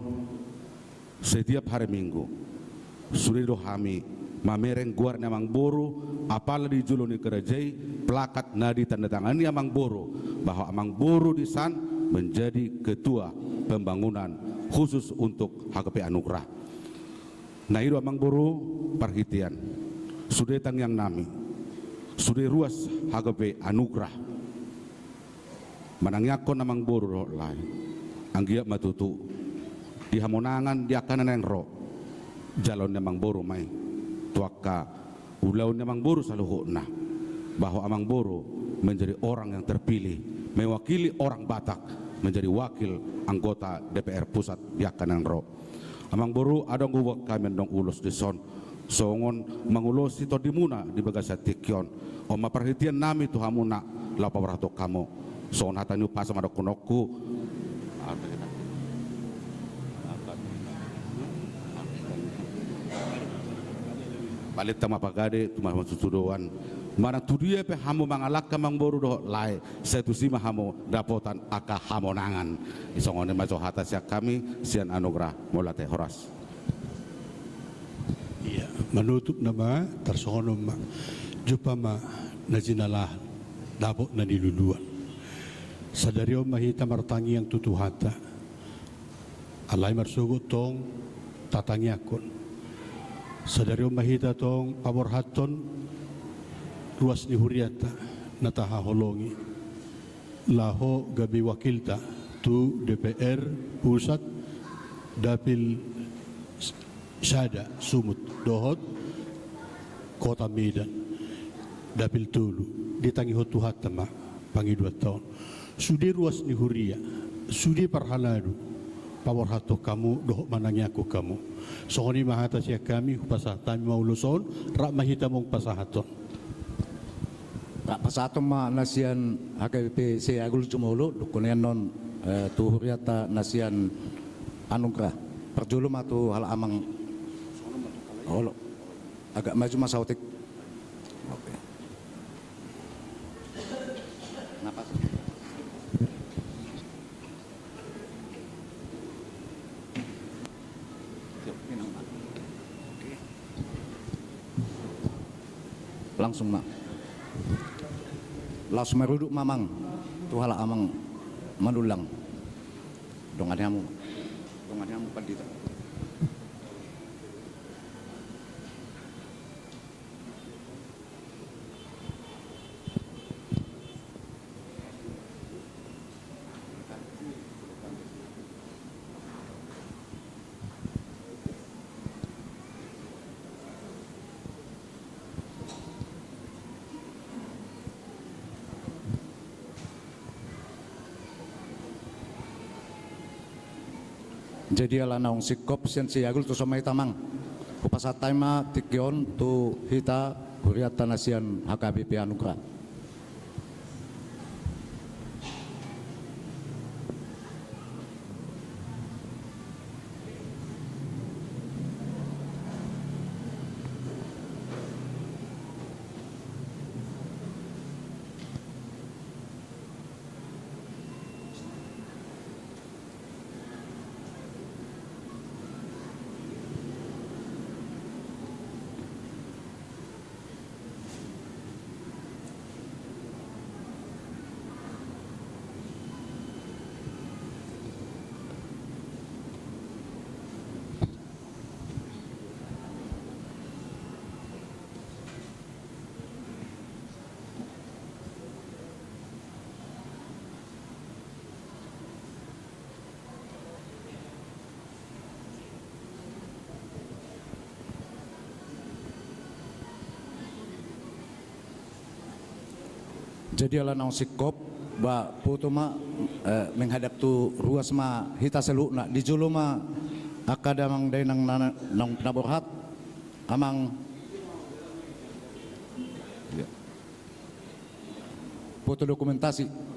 setiap hari Minggu sude do hami mamereng goar ni amangboru, apala di jolo ni kereja i, plakat na ditandatangani amangboru, bahwa amangboru disan menjadi ketua pembangunan khusus untuk H K P Anugrah. Na i do amangboru parhitean, sude tangiangnami, sude ruas H K P Anugrah manangiangkon amangboru dohot lae. Anggiat ma tutu di hamonangan di angka na naeng ro, jaloon ni amangboru ma i tu angka ulaon ni amangboru saluhutna, bahwa amangboru menjadi orang yang terpilih mewakili orang Batak menjadi wakil anggota D P R pusat di angka na naeng ro. Amangboru, adong huboan hami andong ulos dison songon mangulosi tondimuna di bagasan tingki on. On ma parhiteannami tu hamuna laho paborhathon hamu. Songon hata ni umpasa ma dohononku. Balintang ma pagade tu marhasuhuton. Manang tudia pe hamu mangalangka amangboru dohot lae, sai tusi ma hamu dapotan angka hamonangan. Songon i ma jo hata sian hami sian Anugrah. Mauliate, horas. Ia, manutup nama tarsongon on ma. Jumpa ma na jinalahan, dapot na niluluan. Sadari on ma hita martangiang tu Tuhanta. Alai marsogot tong tatangiangkon. Sadari on ma hita tong paborhathon ruas ni hurianta na tahaholongi laho gabe wakilta tu D P R pusat dapil sada Sumut dohot Kota Medan, dapil tolu. Ditangihon Tuhanta ma pangidoanta on. Sude ruas ni huria, sude parhalado, paborhathon hamu dohot manangiangkon hamu. Songon i ma hata sian hami, hupasahat hami ma ulos on, rap ma hita mangpasahathon. Rap pasahathon ma na sian H K B P Siagul jumolo, dungkon i annon, eh, tu hurianta na sian Anugrah. Parjolo ma tu halak amang. Olo. Agak maju ma saotik. Oke. Napas. Oke. Langsung ma. Laos marudut ma amang. Tu halak amang Manullang. Dongani hamu. Dongani hamu pandita. Jadi ala naung singkop sian Siagul, tuson ma hita amang. Hupasahat hami ma tingki on tu hita hurianta na sian H K B P Anugrah. Jadi ala naung singkop, ba, foto ma, eh, menghadap tu ruas ma hita saluhutna, di jolo ma angka damang dainang na, na, naung pinaborhat, amang. Ya. foto dokumentasi.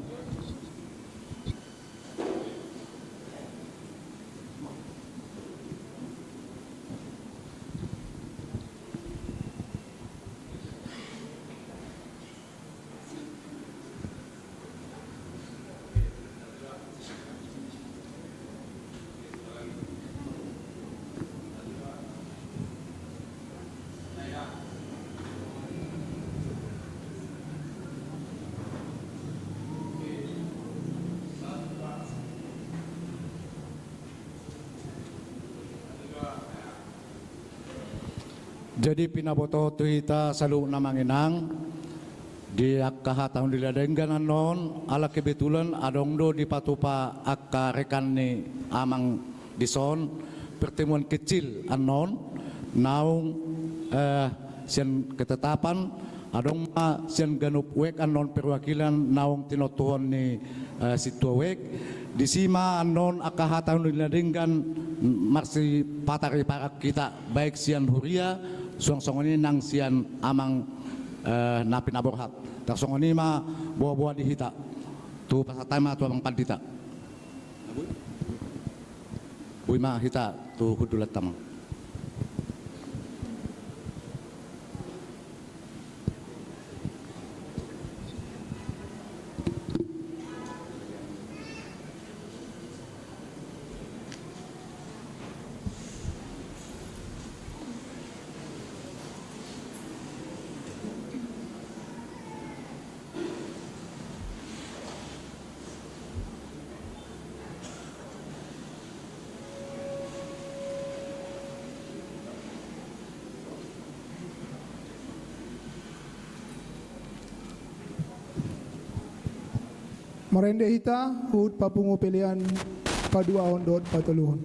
Jadi pinaboto tu hita saluhutna amang inang, di angka hata on di na denggan annon, ala kebetulan adong do dipatupa angka rekan ni amang dison, pertemuan kecil annon, naung, eh, sian ketetapan, adong ma sian ganup wijk annon perwakilan naung tinontuhon ni, eh, sintua wijk. Disi ma annon angka hata on di na denggan marsipatariparan hita, baik sian huria, suang songon i nang sian amang, eh, na pinaborhat. Tarsongon i ma boa-boa di hita. Tu pasahat hami ma tu amang pandita. Boi ma hita tu hundulanta, amang. Marende hita huhut papungu pelean paduahon dohot patoluhon.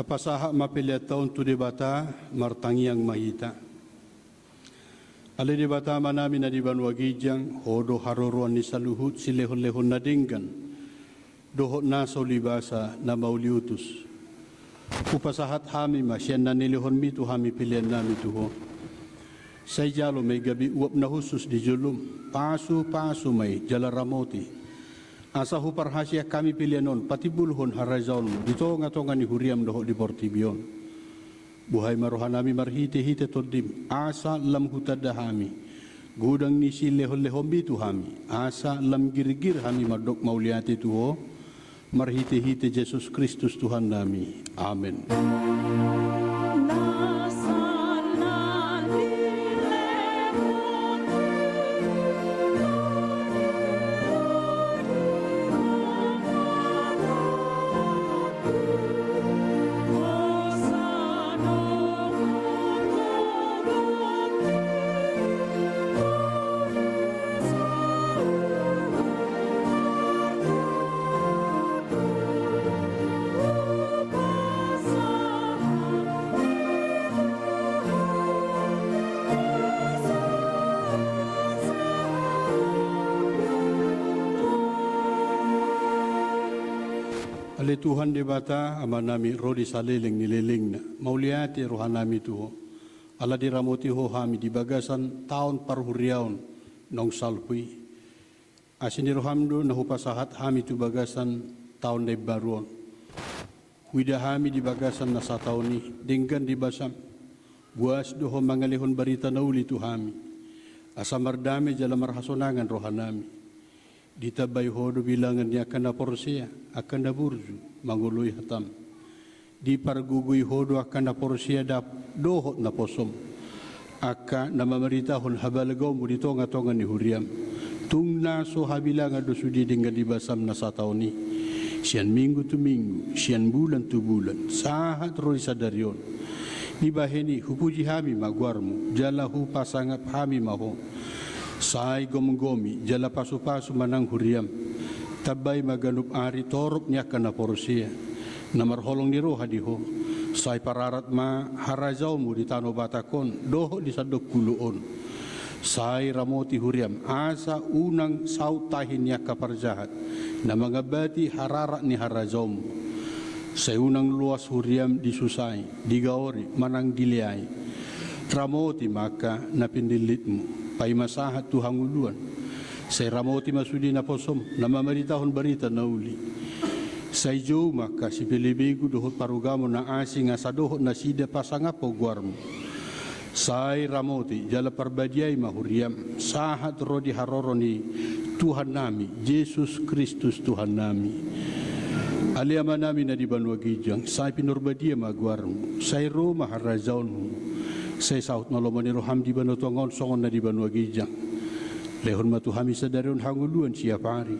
Pasahat ma peleanta on tu Debata, martangiang ma hita. Ale Debata Amanami na di banua ginjang, Ho do haroroan ni saluhut silehonlehon na denggan dohot na so ulibasa na mauliutus. Hupasahat hami ma sian na nilehonmi tu hami peleannami tu Ho. Sai jalo ma i gabe uap na hushus di jolom, pasupasu ma i jala ramoti, asa huparhaseang hami pelean on patimbulhon harajaonmu di tongatonga ni huriam dohot di portibi on. Buhai ma rohanami marhitehite Tondim, asa lam hutanda hami godang ni silehonlehonmi tu hami, asa lam girgir hami mandok mauliate tu Ho, marhitehite Jesus Kristus Tuhannami. Amen. Ale Tuhan Debata, Amanami ro di saleleng ni lelengna, mauliate rohanami tu Ho, ala diramoti Ho hami di bagasan taon parhuriaon naung salpu i. Asi ni roham do na hupasahat hami tu bagasan taon na imbaru on. Huida hami di bagasan na sataon i, denggan di basam, boas do Ho mangalehon barita na uli tu hami, asa mardame jala marhasonangan rohanami. Ditambai Ho do bilangan ni angka na porsea, angka na burju, mangoloi hatam. Dipargogoi Ho do angka na porsea dap-, dohot na posom, angka na mamaritahon habalgaonmu di tongatonga ni huriam. Tung na so habilangan do sude denggan di basam na sataon i, sian minggu tu minggu, sian bulan tu bulan, sahat ro di sadari on. Dibahen i hupuji hami ma goarmu, jala hupasangap hami ma Ho. Sai gomgomi jala pasupasu ma nang huriam. Tambai ma ganup ari torop ni angka na porsea, na marholong ni roha di Ho. Sai pararat ma harajaonmu di tano Batak on dohot di sandok kulu on. Sai ramoti huriam, asa unang saut tahi ni angka parjahat na mangambati hararat ni harajaonmu. Sai unang loas huriam disusai, digaori manang dileai. Ramoti ma angka na pinillitmu, paima sahat tu hangoluan. Sai ramoti ma sude na posom na mamaritahon barita na uli. Sai jou ma angka sipelebegu dohot parugamo na asing, asa dohot nasida pasangaphon goarmu. Sai ramoti jala parbadiai ma huriam, sahat ro di haroro ni Tuhannami Jesus Kristus Tuhannami. Ale Amanami na di banua ginjang, sai pinarbadia ma goarmu, sai ro ma harajaonmu, sai saut ma lomo ni roham di banua tonga on songon na di banua ginjang. Lehon ma tu hami sadari on hangoluan siapari.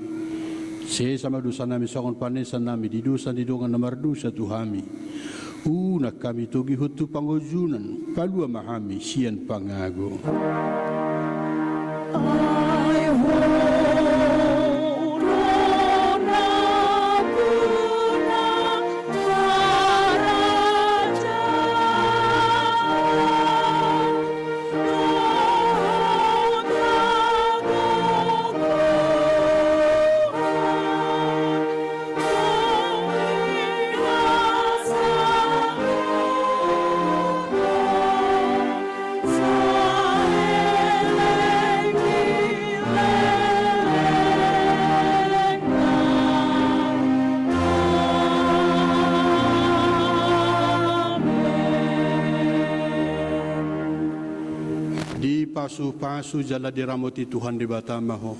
Sesa ma dosanami songon panesannami di dosa ni dongan na mardosa tu hami. Unang hami togihon tu pangunjunan, palua ma hami sian pangago. Dipasupasu jala diramoti Tuhan Debata ma ho.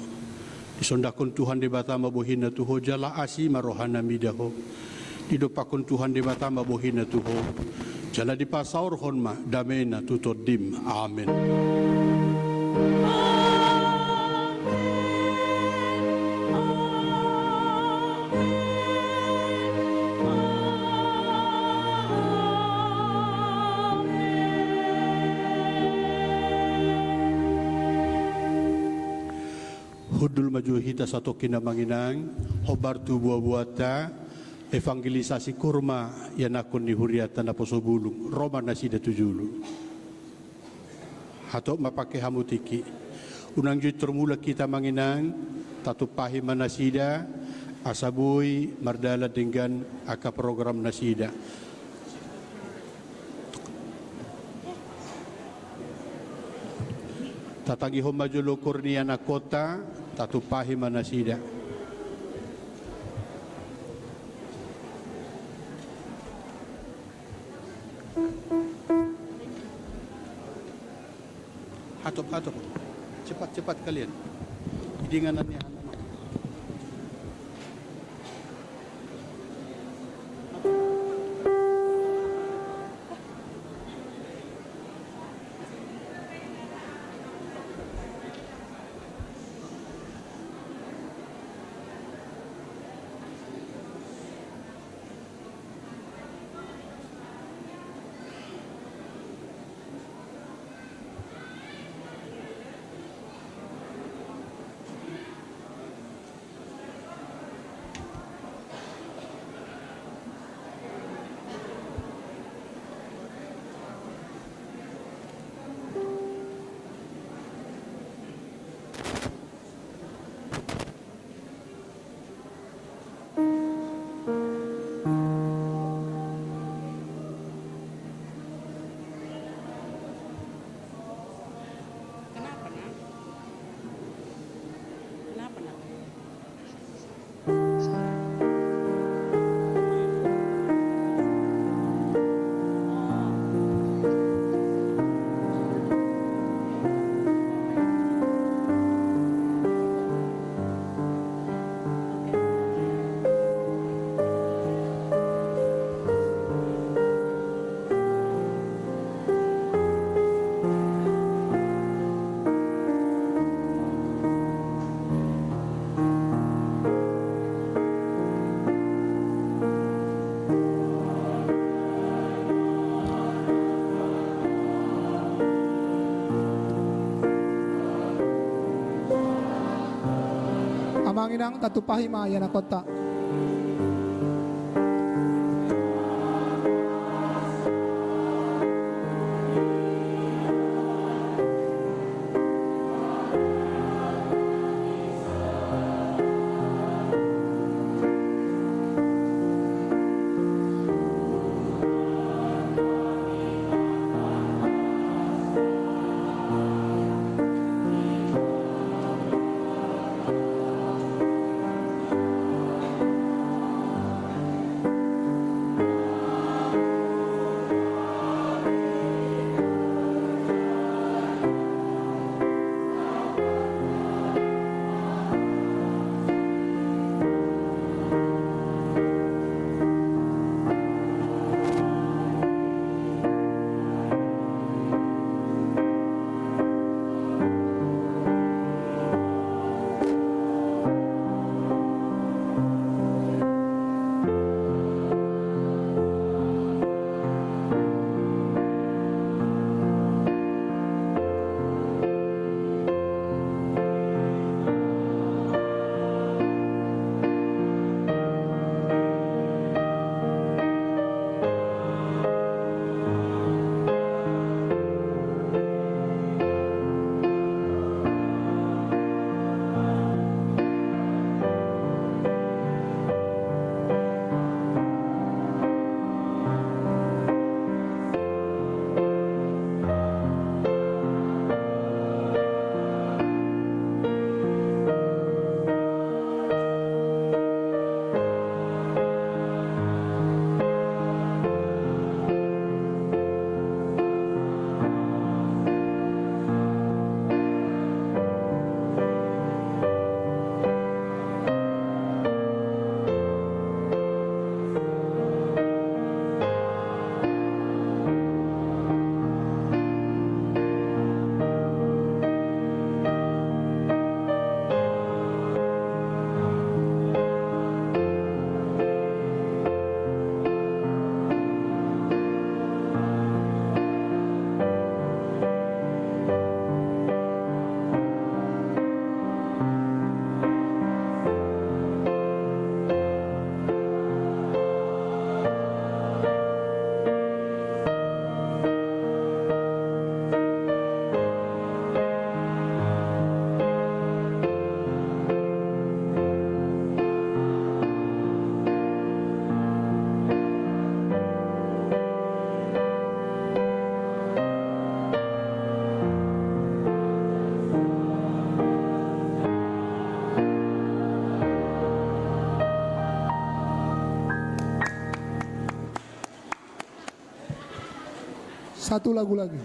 Disondangkon Tuhan Debata ma bohina tu ho, jala asi ma rohana mida ho. Didompakkon Tuhan Debata ma bohina tu ho, jala dipasaorhon ma damena tu tondim. Amen. Hundul ma jo hita satongkin amang inang, hombar tu boaboanta, Evangelisasi kurma ianakhon ni hurianta naposo bulung, ro ma nasida tu julu. Hatop ma pangke hamu tingki. Unang jui tormulak hita, Amang Inang, tatumpahi ma nasida, asa boi mardalan denggan angka program nasida. Tatangihon ma jolo ukur ni ianakhonta, tatumpahi ma nasida. Hatop, hatop. Cepat, cepat kalian. Idinganan ni anak. Kenapa, Nak? Kenapa, Nak? Amang Inang, tatumpahi ma ianakhonta. Satu lagu lagi.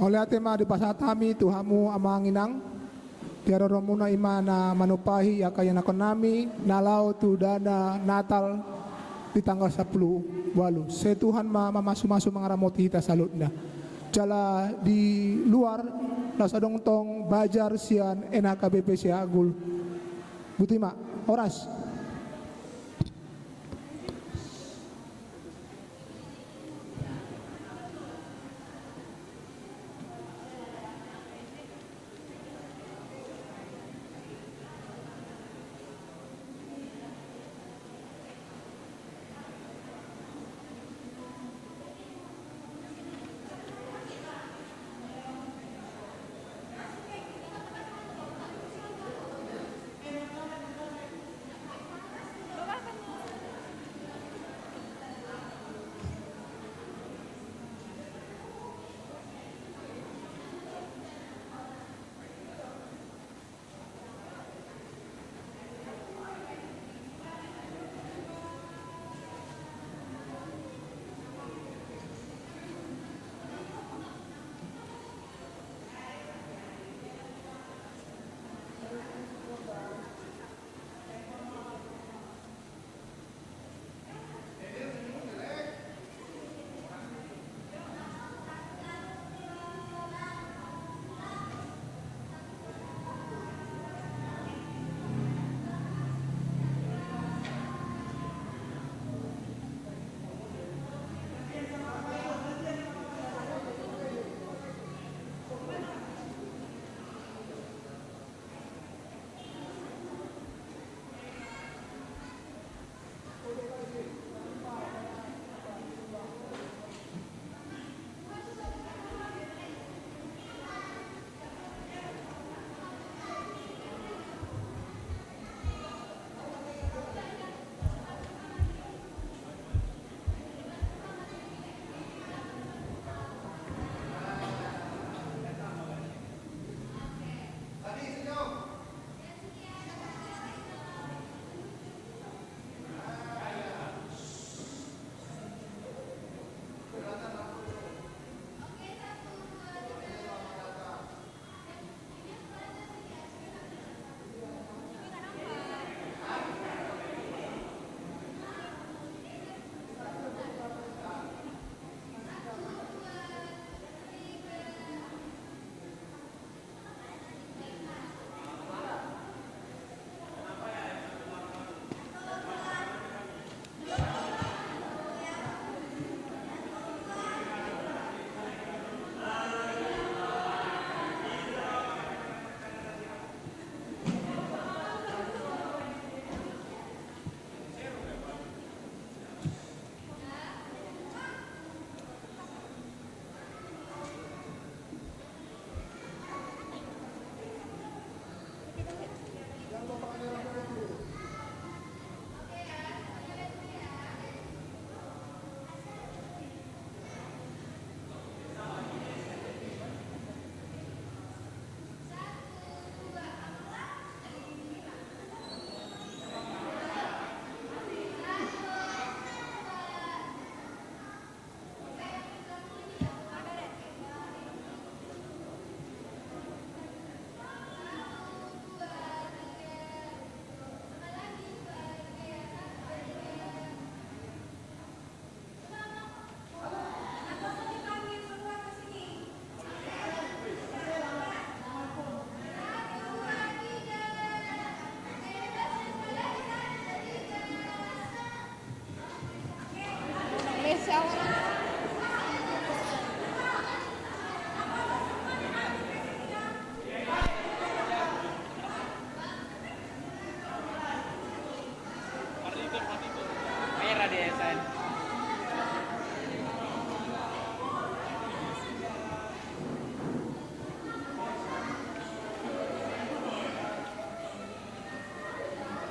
Mauliate ma dipasahat hami tu hamu amang inang. Di haroromuna i ma na manumpahi angka ianakhonnami na laho tu dana Natal di tanggal sampulu ualu. Sai Tuhan ma mamasumasu mangaramoti hita saluhutna. Jala di luar na so adong tong Bajar sian N H K B P Siagul. Botima, horas.